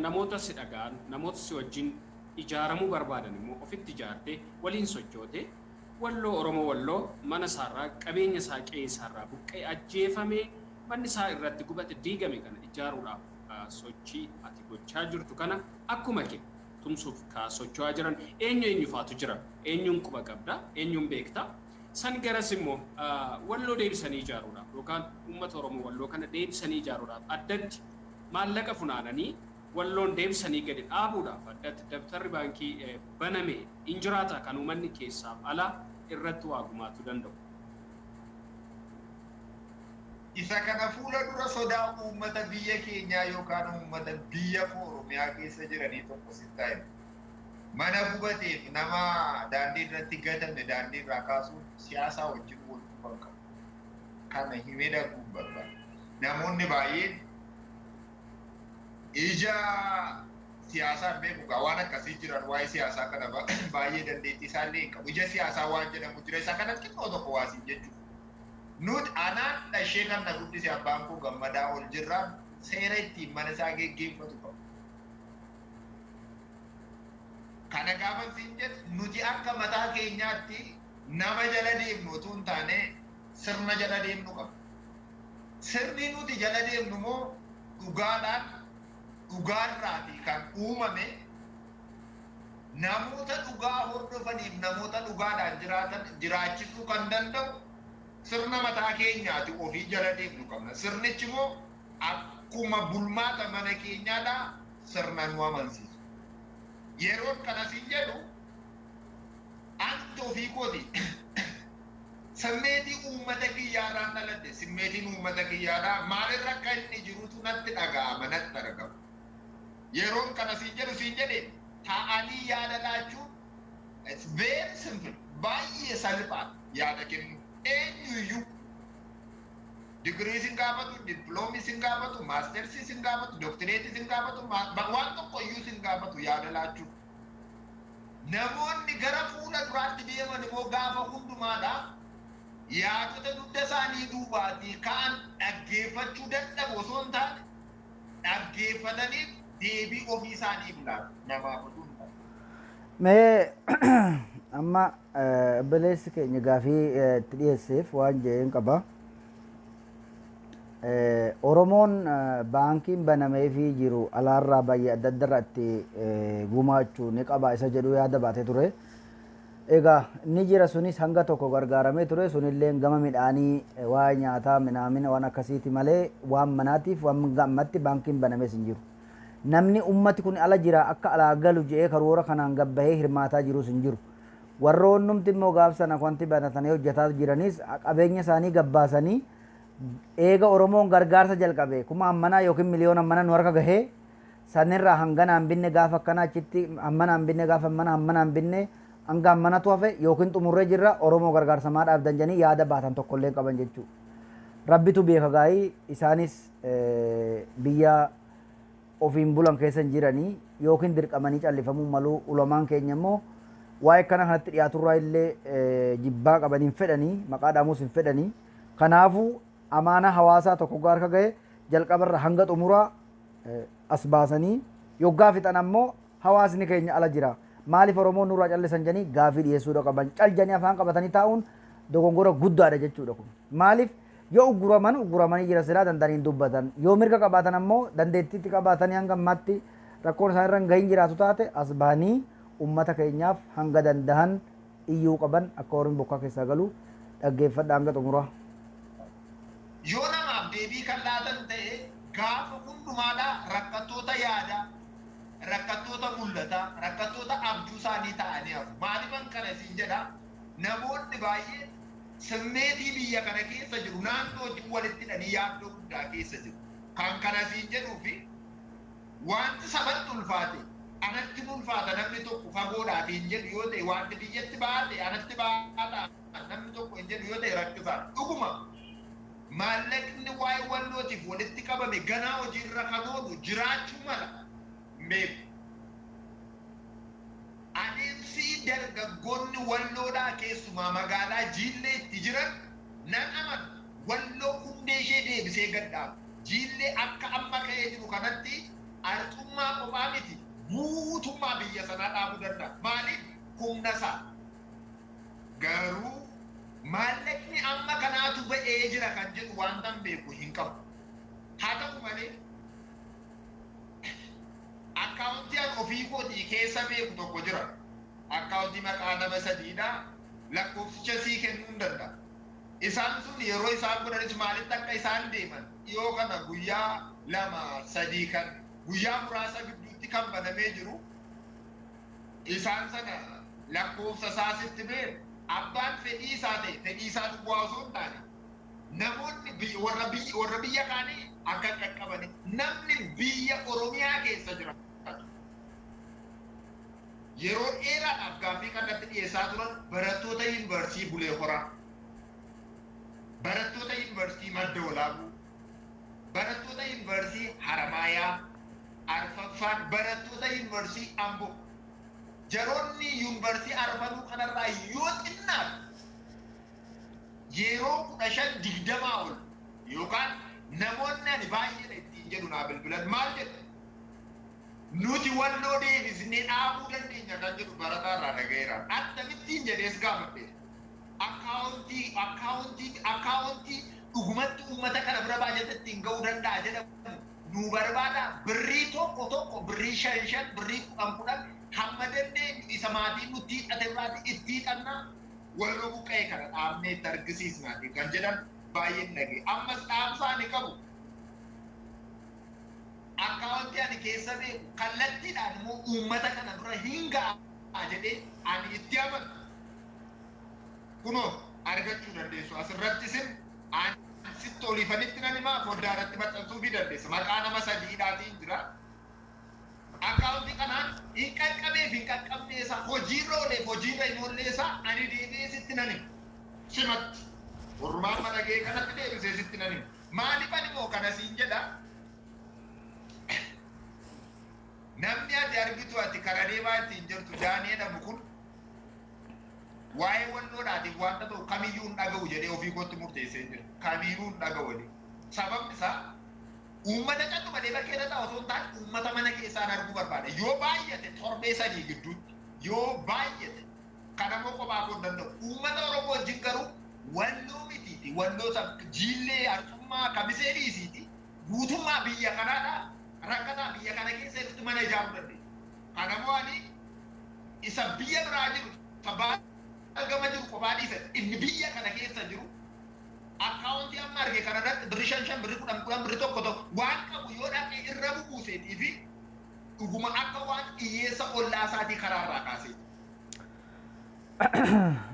Namoota si dhaga'an, namoota si wajjin ijaaramuu barbaadan immoo ofitti ijaartee waliin sochoote, Walloo, Oromoo Walloo mana isaarraa, qabeenya isaa, qe'ee isaarraa buqqee, ajjeefamee, manni isaa irratti gubate, diigame kana ijaaruudhaaf sochii ati gochaa jirtu kana akkuma kee tumsuuf ka socho'aa jiran eenyu eenyu faatu jira? Eenyuun quba qabda? Eenyuun beekta? San garas immoo Walloo deebisanii ijaaruudhaaf yookaan uummata Oromoo Walloo kana deebisanii ijaaruudhaaf addatti maallaqa funaananii Walloon deebisanii gadi dhaabuudhaaf addatti dabtarri baankii baname hin jiraata kan uummanni keessaaf alaa irratti waa gumaatuu danda'u? Isa kana fuula dura sodaa uummata biyya keenyaa yookaan uummata biyya koo Oromiyaa keessa jiranii tokko sitti himu. Mana gubateef nama daandii irratti gatame daandii irraa kaasuun siyaasaa wajjin wal quban qabu. Kana himee darbuun barbaada. Namoonni baay'een ija siyaasaan beeku gaa waan akkasii jiran, waa'ee siyaasaa kana baay'ee dandeettii isaallee hin qabu. Ija siyaasaa waan jedhamu jira. Isa kana xinnoo tokko waasiin jechuudha. Nuti anaan dhashee kan na guddise abbaan koo Gammadaa ol jirraan seera ittiin mana isaa geggeeffatu qabu. Kana gaafa siin jedhu, nuti akka mataa keenyaatti nama jala deemnu utuu hin taane sirna jala deemnu qabna. Sirni nuti jala deemnu immoo dhugaadhaan, dhugaarraatii kan uumame, namoota dhugaa hordofaniif namoota dhugaadhaan jiraatan jiraachisuu kan danda'u sirna mataa keenyaati ofii jala deemnu qabna. Sirnichi immoo akkuma bulmaata mana keenyaadhaa sirna nu amansiisu. Yeroon kana siin jedhu, anti ofii kooti simmeetii uummata kiyyaarraan dhaladhe. Simmeetiin uummata kiyyaadhaa maalirra akka inni jirutu natti dhaga'ama, natti argama. Yeroon kana siin jedhu, siin jedhe, taa'anii yaada laachuun it's very simple, baay'ee salphaadha yaada kennu. Eenyuyyuu digirii sin gaafatu, dippiloomi sin gaafatu, maastersii sin gaafatu, dooktireetii sin gaafatu, waan tokko iyyuu sin gaafatu yaada laachuun. Namoonni gara fuula duraatti deeman immoo gaafa hundumaadha yaadota dugda isaanii duubaatii ka'an dhaggeeffachuu dadhabu osoo hin taane, dhaggeeffatanii deebii ofii isaaniif laatu namaaf osoo hin taane. Mee amma obboleessi keenya gaafii itti dhiyeesseef waan jedheen qaba. Oromoon baankiin banameefii jiru alaarraa baay'ee adda addarraa itti gumaachuu ni qaba isa jedhu yaada baatee ture. Egaa inni jira sunis hanga tokko gargaaramee ture. Sunillee gama midhaanii, waa'ee nyaataa minaamina waan akkasiiti malee waan manaatiif waan ammatti baankiin banamees hin jiru. Namni ummati kun ala jira, akka alaa galu jedhee karoora kanaan gabbahee hirmaataa jirus hin jiru. Warroonnumti immoo gaaf sana wanti banatanii hojjetaa jiranis qabeenya isaanii gabbaasanii eega Oromoon gargaarsa jalqabe kuma hammanaa yookiin miliyoona hammana nu harka gahee, sanirraa hanganaan binne, gaafa akkana achitti hammanaan binne, gaafa hammana hammanaan binne, hanga hammanatu hafe yookiin xumurree jirra, Oromoo gargaarsa maa dhaabdan jedhanii yaada baatan tokkollee hin qaban jechuudha. Rabbitu beeka gaa'ii isaanis biyya ofiin bulan keessa hin jiranii yookiin dirqamanii callifamuu maluu. Ulamaan keenya immoo waa'ee akkana kanatti dhiyaaturraa illee jibbaa qaban, hin fedhanii, maqaa dhaamus hin fedhanii. Kanaafuu amaana hawaasaa tokko harka gahe jalqabarra hanga xumuraa as baasanii yoggaa fixan ammoo hawaasni keenya ala jira, maaliif Oromoon nurraa callisan jedhanii gaafii dhiyeessuudha qaban. Cal jedhanii afaan qabatanii taa'uun dogongora guddaadha jechuudha. Kun maaliif Yoo ugguraman ugguramanii jira silaa danda'anii dubbatan. Yoo mirga qabaatan ammoo dandeettiitti qabaatanii hanga ammaatti rakkoon isaan irra hin gahin jiraatu taate as bahanii ummata keenyaaf hanga dandahan iyyuu qaban akka horiin bokkaa keessaa galu dhaggeeffadha hanga xumuraa. Yoo namaaf deebii kan laatan ta'e gaafa hundumaadhaa rakkattoota yaadaa, rakkattoota mul'ataa, rakkattoota abjuu isaanii ta'anii hafu. Maaliifan kana siin jedha? Namoonni baay'een simmeetii biyya kana keessa jiru naannoo wajjin walitti hidhanii yaaddoo guddaa keessa jiru. Kan kana siin jedhuu fi wanti sabatti ulfaate anatti ulfaata namni tokko fagoodhaaf hin jedhu yoo ta'e, wanti biyyatti baate anatti baata namni tokko hin jedhu yoo ta'e rakkisaadha. Dhuguma maallaqni waa'ee wallootiif walitti qabame ganaa hojiirra kan oolu jiraachuu mala hin beeku. Adeemsi dargaggoonni walloodhaa keessumaa magaalaa Jiillee itti jiran nan amana, walloo hundee ishee deebisee gad dhaaba. Jiillee akka amma ka'ee jiru kanatti arxummaa qophaa miti, guutummaa biyya sanaa dhaabuu danda'a. Maaliif? Humna isaa. Garuu maallaqni amma kanaatu ba'ee jira kan jedhu wanta hin beeku hin qabu. Haa ta'u malee akkaawuntii an ofii kootii keessa beeku tokko jira. Akkaawuntii maqaa nama sadiidha. Lakkoofsicha sii kennuu hin danda'a. Isaan sun yeroo isaan godhanis maalitti akka isaan deeman dhiyoo kana guyyaa 2, 3 kan guyyaa muraasa gidduutti kan banamee jiru, isaan sana lakkoofsa isaa sitti mee abbaan fedhii isaa ta'e, fedhii isaa duwwaa osoo hin taane, namoonni warra biyya kaanii akka qaqqabani namni biyya Oromiyaa keessa jiraatu yeroo dheeraadhaaf gaaffii kanatti dhiyeessaa turan barattoota yuunivarsiitii Bulee Horaa, barattoota yuunivarsiitii Madda Walaabuu, barattoota yuunivarsiitii Haramaayaa, arfaffaan barattoota yuunivarsiitii Amboo. Jaroonni yuunivarsiitii arfanuu kanarraa yoo xinnaatu yeroo 15, 20 ol yookaan namoonni ani baay'eedha ittiin jedhu naa bilbilan. Maal jedhu? Nuti walloo deebisnee dhaabuu dandeenya kan jedhu barataa irraa dhaga'eera. Akkamittiin jedhees gaafadhe. Akkaawuntii akkaawuntii akkaawuntii dhugumatti uummata kana bira baajata ittiin ga'uu danda'a jedhamu nu barbaada. Birrii tokko tokko, birrii shan shan, birrii kudhan kudhan, hamma dandeenyu isa maatiin nutti hiixate irraati itti hiixannaa, walloo buqqa'e kana dhaabnee itti argisiisnaati kan jedhan baay'een dhaga'e. Ammas dhaamsaa ni qabu. Akkaawuntii ani keessa beeku kallattiidhaan immoo uummata kana dura hin ga'a jedhee ani itti amanu. Kunoo argachuu dandeessu asirratti isin ani sitti oliifanitti nan himaa, foddaa irratti maxxansuu fi dandeessa. Maqaa nama sadiidhaatiin jira. Akkaawuntii kanaan hin qaqqabeef hin qaqqabnee isaa, hojiirra ooleef hojiirra hin oollee isaa ani deebi'ee sitti nan hima. Simatti. Warrumaan mana ga'ee kanatti deebisee sitti nan hima. Maaliif ani moo kana siin jedha? Namni ati argitu, ati kara deemaa ittiin jirtu Daanii jedhamu kun waa'ee walloodhaatiif wanta ta'u kamiyyuu hin dhaga'u jedhee ofii kootti murteessee jira. Kamiyyuu hin dhaga'u jedhee. Sababni isaa uummata callu malee bakkee irra taa'u osoo hin taane uummata mana keessaan arguu barbaada. Yoo baay'ate torbee 3 gidduutti yoo baay'ate, kanammoo kophaa koo hin danda'u. Uummata Oromoo wajjin garuu walloo mitiiti. Walloo jiillee arxummaa kamisee dhiisiiti. Guutummaa biyya kanaadha rakkataa biyya kana keessa irratti mana ijaaruu dandeenya. Kanammoo ani isa biyya biraa jiru, isa baala gama jiru kophaa dhiisa, inni biyya kana keessa jiru akkaawuntii amma arge kana irratti birri shan shan, birri kudhan kudhan, birri tokko tokko waan qabu yoo dhaqee irra bubuuseetii fi dhuguma akka waan hiyyeessa ollaa isaatii karaarraa kaasee.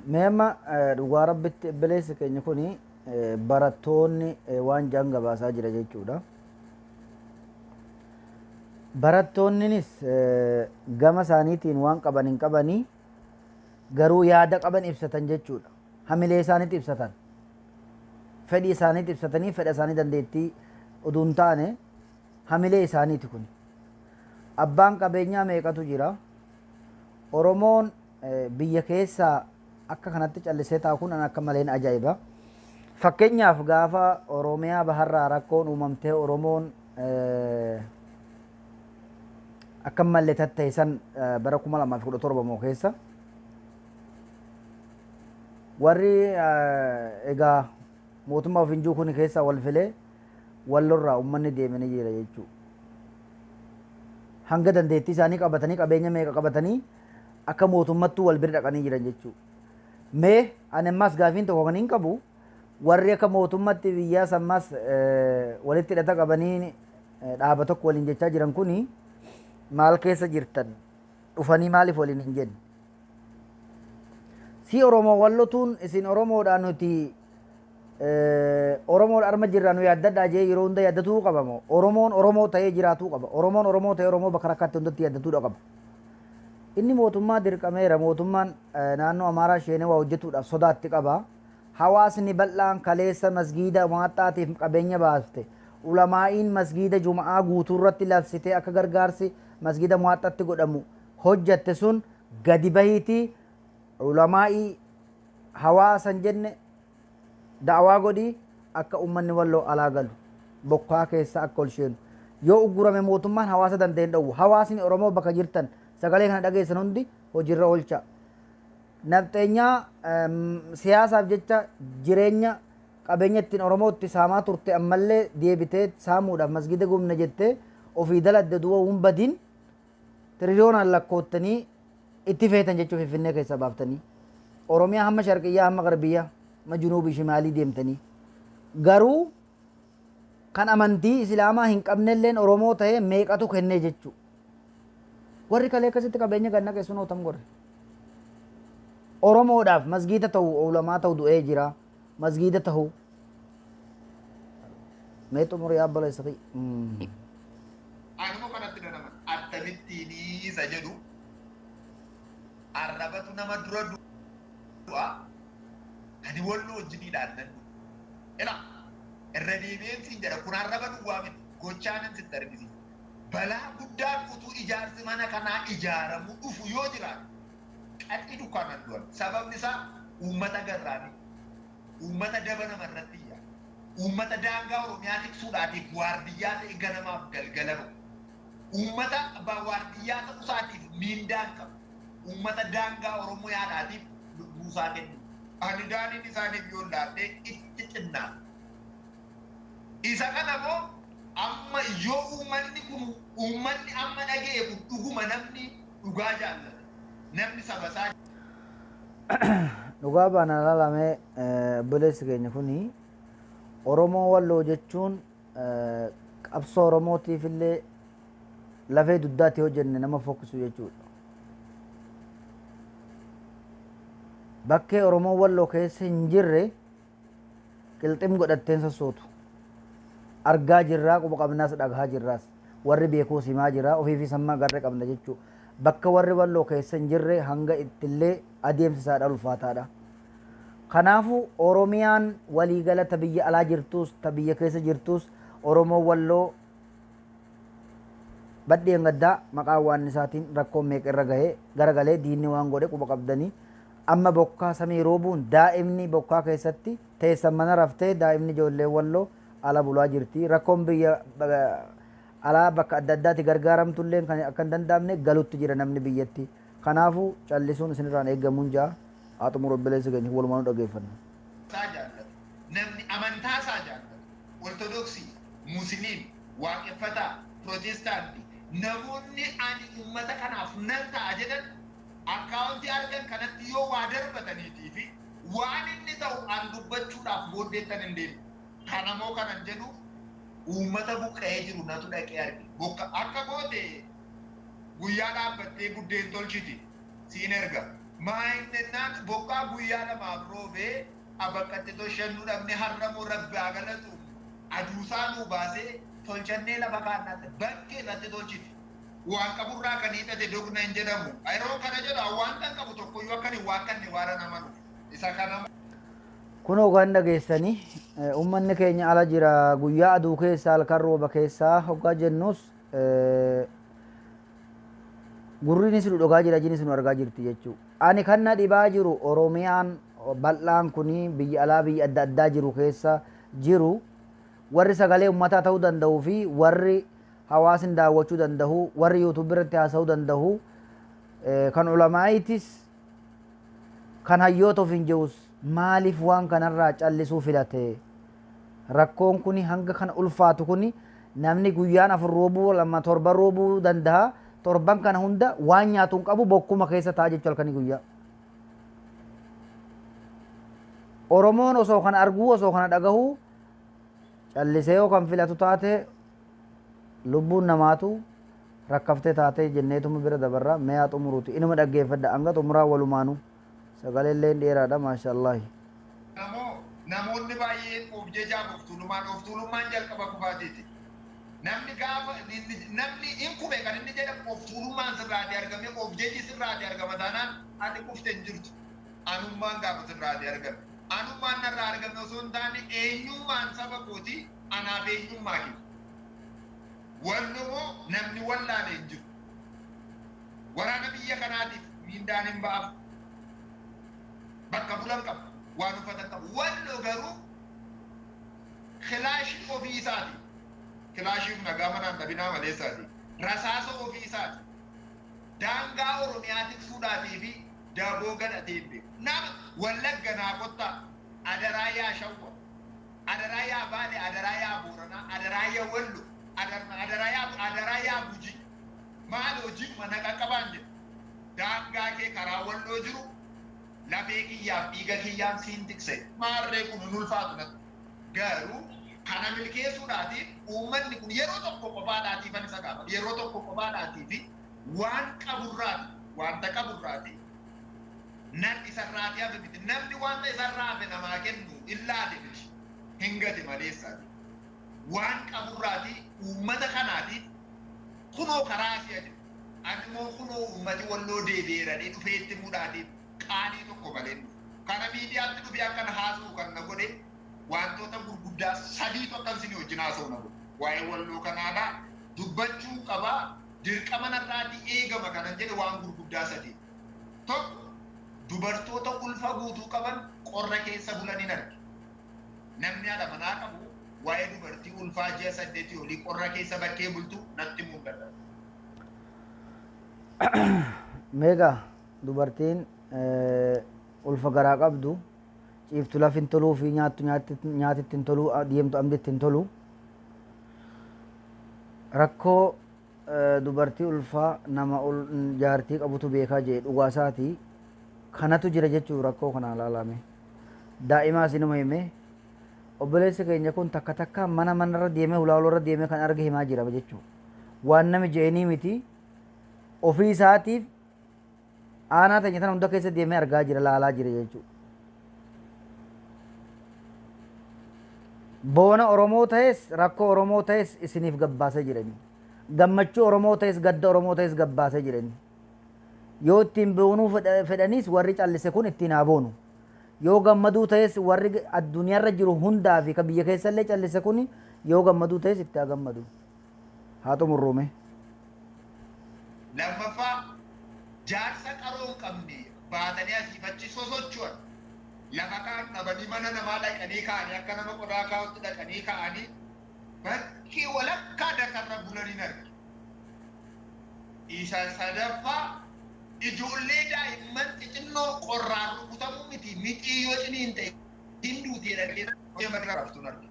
Mee amma dhugaa rabbitti obboleessi keenya kuni barattoonni waan jaan gabaasaa jira jechuudha. Barattoonninis gama isaaniitiin waan qaban hin qabanii, garuu yaada qaban ibsatan jechuudha. Hamilee isaaniitti ibsatan. Fedhii isaaniitti ibsatanii, fedha isaanii dandeettii oduu hin taane hamilee isaaniiti kun. Abbaan qabeenyaa meeqatu jira? Oromoon biyya keessaa akka kanatti callisee taa'u kun akka maleen ajaa'iba. Fakkeenyaaf gaafa Oromiyaa baharraa rakkoon uumamtee Oromoon akka malee tatta'e san bara 2017 moo keessa warri egaa Mootummaa ofiin jiru kun keessaa wal filee Wallorraa uummanni deeme ni jira jechuudha. Hanga dandeettii isaanii qabatanii, qabeenya meeqa qabatanii akka mootummattuu wal bira dhaqanii jiran jechuudha. Mee ani ammas gaafiin tokko kan hin qabu, warri akka mootummatti biyyaas ammas walitti hidhata qabanii dhaaba tokko waliin jechaa jiran kuni maal keessa jirtan, dhufanii maaliif waliin hin jenne? Si Oromoo Wallotuun isin Oromoodhaa, nuti Oromoodha, arma jirraa nu yaaddadhaa jee yeroo hunda yaaddatuu qaba moo Oromoon Oromoo ta'ee jiraatuu qaba? Oromoon Oromoo ta'ee Oromoo bakka rakkaatti hundatti yaaddatuudha qaba. Inni mootummaa dirqameera, mootummaan naannoo Amaaraa sheenee waa hojjetuudhaaf sodaatti qaba. Hawaasni bal'aan kaleessa masgiida Muwaaxxaatiif qabeenya baafte, ulamaa'iin masgiida Juma'aa guutuu irratti labsitee akka gargaarsi masgiida Muwaaxxatti godhamu hojjatte sun gadi bahiitii ulamaa'ii hawaasa hin jenne da'awaa godhii akka ummanni Walloo alaa galu, bokkaa keessa akka ol sheenu. Yoo uggurame mootummaan hawaasa danda'e hin dhowwu. Hawaasni Oromoo bakka jirtan sagalee kana dhageessan hundi hojiirra oolcha. Nafxeenyaa siyaasaaf jecha jireenya qabeenya ittiin Oromoo itti saamaa turte ammallee deebitee saamuudhaaf masgiida gubna jettee ofii daladde du'a hin badin tiriliyoonaan lakkoottanii itti feetan jechuu Finfinnee keessaa baaftanii Oromiyaa hamma sharqiyyaa, hamma garbiyyaa, hamma junuubii shimaalii deemtanii, garuu kan amantii Islaamaa hin qabnelleen Oromoo ta'ee meeqatu kennee jechuu. Warri kalee akkasitti qabeenya gad naqe sun tam godhe? Oromoodhaaf masgiida ta'u ulamaa ta'u du'ee jira, masgiida ta'u mee xumurii abboleessa kiyya. Anuma kanatti nan amana. Akkamittiin isa jedhu arrabatu nama dura du'a, ani Walloo wajjiniidhaan nan du'a. Ila irra deebi'een siin jedha, kun arraba duwwaa miti, gochaanan sitti argisiisa. Balaa guddaan utuu ijaarsi mana kanaa ijaaramuu dhufu yoo jiraate qaxxii dukkaanaan du'an. Sababni isaa uummata garraamii, uummata daba namarratti iyyaa, uummata daangaa Oromiyaa tiksuudhaatiif waardiyyaa ta'e ganamaaf galgala ba'u. Uummata waardiyyaa ta'uu isaatiif miindaa hin qabu. Uummata daangaa Oromiyaadhaatiif lubbuu isaa kennu. Ani daaniin isaaniif yoon laadhe itti xinnaata. Isa kana immoo amma yoo uummanni kun, uummanni amma dhaga'e kun dhuguma namni dhugaa jaallata. Namni saba isaa Dhugaa baana laalamee obboleessi keenya kuni Oromoo Walloo jechuun qabsoo Oromootiif illee lafee dugdaatti hojjenne nama fokkisu jechuudha. Bakkee Oromoo Walloo keessa hin jirre qilxim godhatteen sossootu. Argaa jirraa, quba qabnaas, dhagahaa jirraas. Warri beekuus himaa jira, ofiifis hamma agarre qabna jechuudha. Bakka warri Walloo keessa hin jirre hanga ittillee adeemsi isaadha ulfaataadha. Kanaafuu Oromiyaan waliigala ta biyya alaa jirtus ta biyya keessa jirtus Oromoo Walloo badheen gaddaa maqaa waan isaatiin rakkoon meeqa irra gahee garagalee diinni waan godhe quba qabdanii. Amma bokkaa samii roobuun daa'imni bokkaa keessatti teessan mana raftee, daa'imni ijoollee Walloo ala bulaa jirti. Rakkoon biyya alaa bakka adda addaatti gargaaramtullee kan akka hin danda'amne galutti jira namni biyyatti. Kanaafuu callisuun isinirraan eeggamuun ja'a. Haa xumuru obboleessi keenya, walumaa nu dhageeffanna. Isaa jaallatu, namni amantaa isaa jaallatu, Ortodoksii, Musliim, Waaqeffataa, Pirootestaantii, namoonni ani uummata kanaaf nan ta'a jedhan akkaawuntii argan kanatti yoo waa darbataniitii fi waan inni ta'u an dubbachuudhaaf booddeettan hin deemu. Kanamoo kanan jedhuuf uummata buqqa'ee jiru natu dhaqee arge. Bokka akka goote guyyaa dhaabbattee buddeen tolchiti siin erga. Maa hin jennaan bokkaa guyyaa lamaaf roobee abaqqatte toshannuu dhabne, har'amoo Rabbi haa galatu aduusaa nuu baasee tolchannee lafa kaannaatti bakkee irratti tolchiti. Waan qaburraa kan hiixate dogna hin jedhamu. Yeroo kana jedhu wanta hin qabu tokkoyyuu akkan hin waakkanne waan amanuuf. Isa kana Kunoo kan dhageessanii, uummanni keenya ala jira, guyyaa aduu keessa, halkan rooba keessaa hoggaa jennus gurriinis nu dhugaa jira, ijinis nu argaa jirti jechuudha. Ani kan na dhibaa jiru Oromiyaan bal'aan kuni biyya alaa biyya adda addaa jiru keessa jiru warri sagalee uummataa ta'uu danda'uu fi warri hawaasni daawwachuu danda'u, warri YouTube irratti haasa'uu danda'u, kan ulamaa'iitis kan hayyoota ofiin jedhus maaliif waan kanarraa callisuu filate? Rakkoon kuni hanga kana ulfaatu kuni namni guyyaan 4 roobuu, 2 7 roobuu danda'a. Torban kana hunda waan nyaatu hin qabu, bokkuma keessa ta'a jechuu halkanii guyyaa. Oromoon osoo kana arguu, osoo kana dhagahuu callisee yoo kan filatu taate, lubbuun namaatu rakkaftee taate jenneetuma bira dabarra. Mee haa xumuruuti, inuma dhaggeeffadha hanga xumuraa walumaanuu. Sagalee illee dheeraadha, maashaallahi. Namoonni baay'een of jajaaf of tuulummaan, of tuulummaan jalqaba kufaatiiti. Namni gaafa namni in kufe kan inni jedhamu of tuulummaan sirraati argame, of jeji sirraati argama taanaan ati kufte hin jirtu. Anummaan gaafa sirraati argame. Anummaan narraa argame osoo hin taane, eenyummaan saba kooti anaaf eenyummaa kee. Wallomoo namni wallaale hin jiru. Waraana biyya kanaatiif miindaan hin ba'aaf. Bakka bulan qabu, waan uffatan qabu. Wallo garuu kilaashii ofii isaati. Kilaashiif nagaa manaan dhabinaa maleessaati. Rasaasa ofii isaati. Daangaa Oromiyaa tiksuudhaatii fi daboo gadhatee hin beeku. Nama Wallagga naa kottaa, adaraa yaa Shawwa, adaraa yaa Baale, adaraa yaa Booranaa, adaraa yaa Wallo, adaraa yaa Guji. Maal hojii mana qaqqabaan jedhu. Daangaa kee karaa Walloo jiru lafee kiyyaaf dhiiga kiyyaan siin tikse. Maarree kun hin ulfaatu natti. Garuu kana milkeessuudhaatiif uummanni kun yeroo tokko qofaadhaatiif ani isa gaafadha. Yeroo tokko qofaadhaatiif waan qaburraati, wanta qaburraati nan isarraati hafe miti. Namni wanta isarraa hafe namaa kennu illaate miti. Hin gate maleessaati. Waan qaburraati uummata kanaatiif kunoo karaa asii adeemu. Ani immoo kunoo uummati Walloo deebi'eeranii dhufee itti muudhaatiif qaanii tokko malee dhufu. Kana miidiyaatti dhufee akkan haasa'u kan na godhe wantoota gurguddaa sadiitu akkan isinii wajjin haasa'u na godhe. Waa'ee Walloo kanaadhaa dubbachuu qabaa, dirqama narraatii eegama kanan jedhe waan gurguddaa sadii. Tokko, dubartoota ulfa guutuu qaban qorra keessa bulaniin arge. Namni haadha manaa qabu waa'ee dubartii ulfaa ji'a 8 olii qorra keessa bakkee bultu natti mul'ata. Meeqa dubartiin ulfa garaa qabdu ciiftu lafi hin toluu fi nyaattu nyaatitti hin toluu, deemtu amditti hin tolu. Rakkoo dubartii ulfaa nama jaartii qabutu beekaa jee, dhugaasaati. Kanatu jira jechuu rakkoo kana ilaalame. Daa'imaas inuma hime. Obboleessi keenya kun takka takka mana manarra deemee, hulaaluurra deemee kan arge himaa jira jechuu. Waan nami je'anii miti, ofii isaatiif aanaa teenya tana hunda keessa deemee argaa jira, laalaa jira jechuudha. Boona Oromoo ta'es, rakkoo Oromoo ta'es isiniif gabbaasee jirani. Gammachuu Oromoo ta'es, gadda Oromoo ta'es gabbaasee jirani. Yoo ittiin boonuu fedhanis warri callise kun ittiin haa boonu. Yoo gammaduu ta'es warri addunyaarra jiru hundaa fi ka biyya keessallee callise kun yoo gammaduu ta'es itti haa gammadu. Haa xumurruume. Lammaffaa, jaarsa qaroo hin qabne baatanii asiif achi sosocho'an. Lafa kaan dhabanii mana namaa dhaqanii kaa'anii, akka nama qodaa kaa'utti dhaqanii kaa'anii bakkee walakkaa dakarra bulaniin arge. Isa sadaffaa, ijoollee daa'imman xixinnoo qorraan rukutamuu miti, mixii yoo ciniin ta'e hin duutee dhaqee raftuun arge.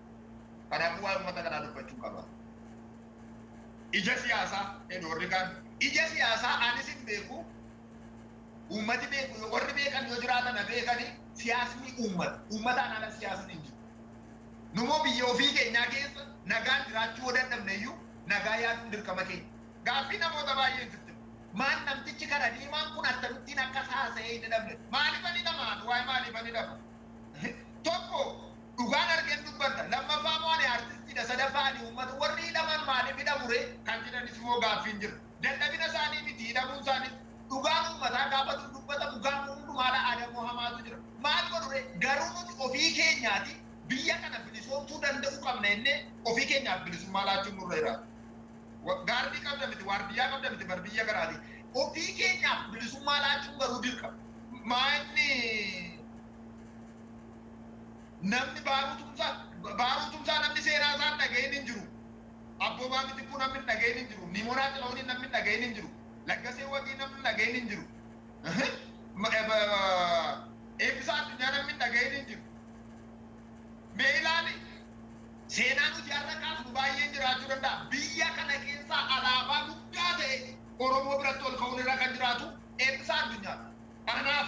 Kanaafuu waa'ee uummata kanaa dubbachuu qaba. Ija siyaasaa jedhu warri kaan. Ija siyaasaa anis hin beeku. Uummati beeku, warri beekan yoo jiraatan beekani, siyaasni uummata. Uummataan ala siyaasni hin jiru. Numoo biyya ofii keenyaa keessa nagaan jiraachuu yoo dadhabne iyyuu nagaa yaaduun dirqama keenya. Gaaffii namoota baay'een sitti. Maal namtichi kana diimaan kun akkamittiin akka haasa'ee hin hidhamne? Maaliif ani dhamaan? Waa'ee maaliif ani dhama? Tokko, dhugaan argeen dubbadha. Lammaffaa immoo ani artistiidha. Sadaffaa ani uummata. Warri hidhaman maaliif hidhamu ree? Kan jedhanis immoo gaaffiin jira. Dadhabina isaanii miti hidhamuun isaanii. Dhugaan uummataa gaafa dubbatamu gaafa hundumaadha adamoo hamaatu jira. Maal godhu ree? Garuu nuti ofii keenyaati biyya kana bilisoomsuu danda'uu qabna jennee ofii keenyaaf bilisummaa laachuun nurra jiraata. Gaardii qabda miti, waardiyyaa qabda miti bar biyya kanaati. Ofii keenyaaf bilisummaa laachuun garuu dirqama. Maa inni namni Baaruu Tumsaa namni seenaa isaan dhaga'in hin jiru. Abboomaa Mitikkuu namni hin dhaga'in hin jiru. Nimoonaa Xilahuun namni hin dhaga'in hin jiru. Laggasee Wagii namni hin dhaga'in hin jiru. Eebbisaa Addunyaa namni hin dhaga'in hin jiru. Mee ilaali. Har'a kaasnu baay'een jiraachuu danda'a. Biyya kana keessaa alaabaa guddaa ta'e Oromoo biratti ol ka'uun irra kan jiraatu Eebbisaa Addunyaadha. Kanaaf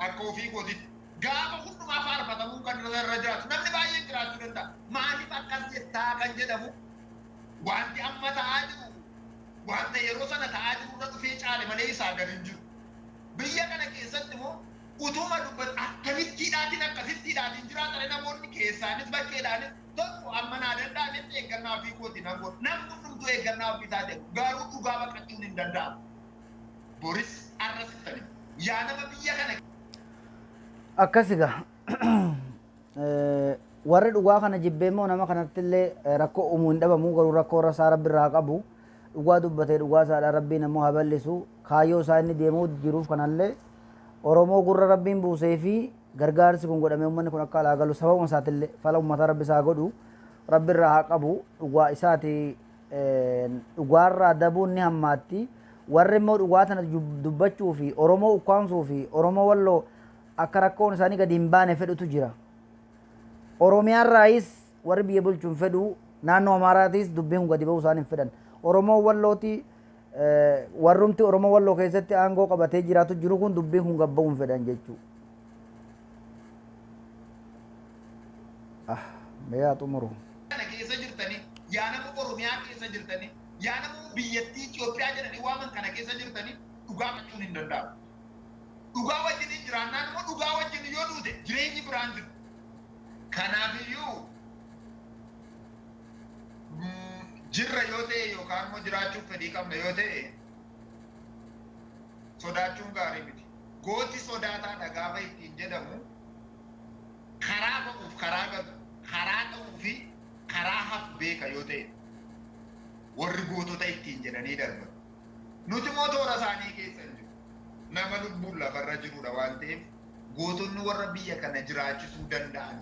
akka ofii kootitti gaafa hundumaa faarfatamuu kan irra jiraatu namni baay'een jiraachuu danda'a. Maaliif akkas jettaa kan jedhamu, wanti amma ta'aa jiru wanta yeroo sana ta'aa jiru irra dhufee caale malee isaa gadi hin jiru. Biyya kana keessatti immoo utuma dubbatu akkamittiidhaatiin akkasittiidhaatiin jiraatan namoonni keessaanis bakkeedhaanis tokko amma naa danda'ametti eeggannaa ofii kooti nan godhu. Namni hundumtuu eeggannaa ofii isaa ta'e, garuu dhugaa baqachuun hin danda'amu. Boris arra sittani. Yaa nama biyya kana Akkas egaa, warri dhugaa kana jibbee immoo nama kanatti illee rakkoo uumuu hin dhabamu, garuu rakkoo irra isaa Rabbi irraa qabu. Dhugaa dubbatee dhugaa isaadha, Rabbiin ammoo haa bal'isu. Kaayyoo isaa inni deemuu jiruuf kanallee Oromoo gurra Rabbiin buusee fi gargaarsi kun godhamee uummanni kun akka alaa galu sababuma isaatillee fala uummataa Rabbi isaa godhu, Rabbi irraa haa qabu. Dhugaa isaati, dhugaarraa dabuun ni hammaatti. Warri immoo dhugaa tana dubbachuu fi Oromoo ukkaamsuu fi Oromoo Walloo akka rakkoon isaanii gadi hin baane fedhutu jira. Oromiyaarraayis warri biyya bulchuun fedhu, naannoo Amaaraatis dubbiin kun gadi ba'uu isaan hin fedhan. Oromoo Wallooti, warrumti Oromoo Walloo keessatti aangoo qabatee jiraatu jiru kun dubbiin kun gad ba'uu hin fedhan jechuudha. Ah, mee haa xumuru. Kana keessa jirtanii, yaa nama Oromiyaa keessa jirtanii, yaa nama biyyattii Itoophiyaa jedhanii waaman kana keessa jirtanii, dhugaa qachuun hin danda'amu. Dhugaa wajjin hin jiraannaan immoo, dhugaa wajjin yoo duute jireenyi biraan jiru. Kanaafiyyuu jirra yoo ta'e yookaan immoo jiraachuuf fedhii qabna yoo ta'e, sodaachuun gaarii miti. Gooti sodaataadha gaafa ittiin jedhamu, karaa ba'uuf karaa galu, karaa ta'uu fi karaa hafu beeka yoo ta'e warri gootota ittiin jedhanii darban. Nuti immoo toora isaanii keessa hin jiru. Nama lubbuun lafarra jirudha waan ta'eef, gootonni warra biyya kana jiraachisuu danda'an.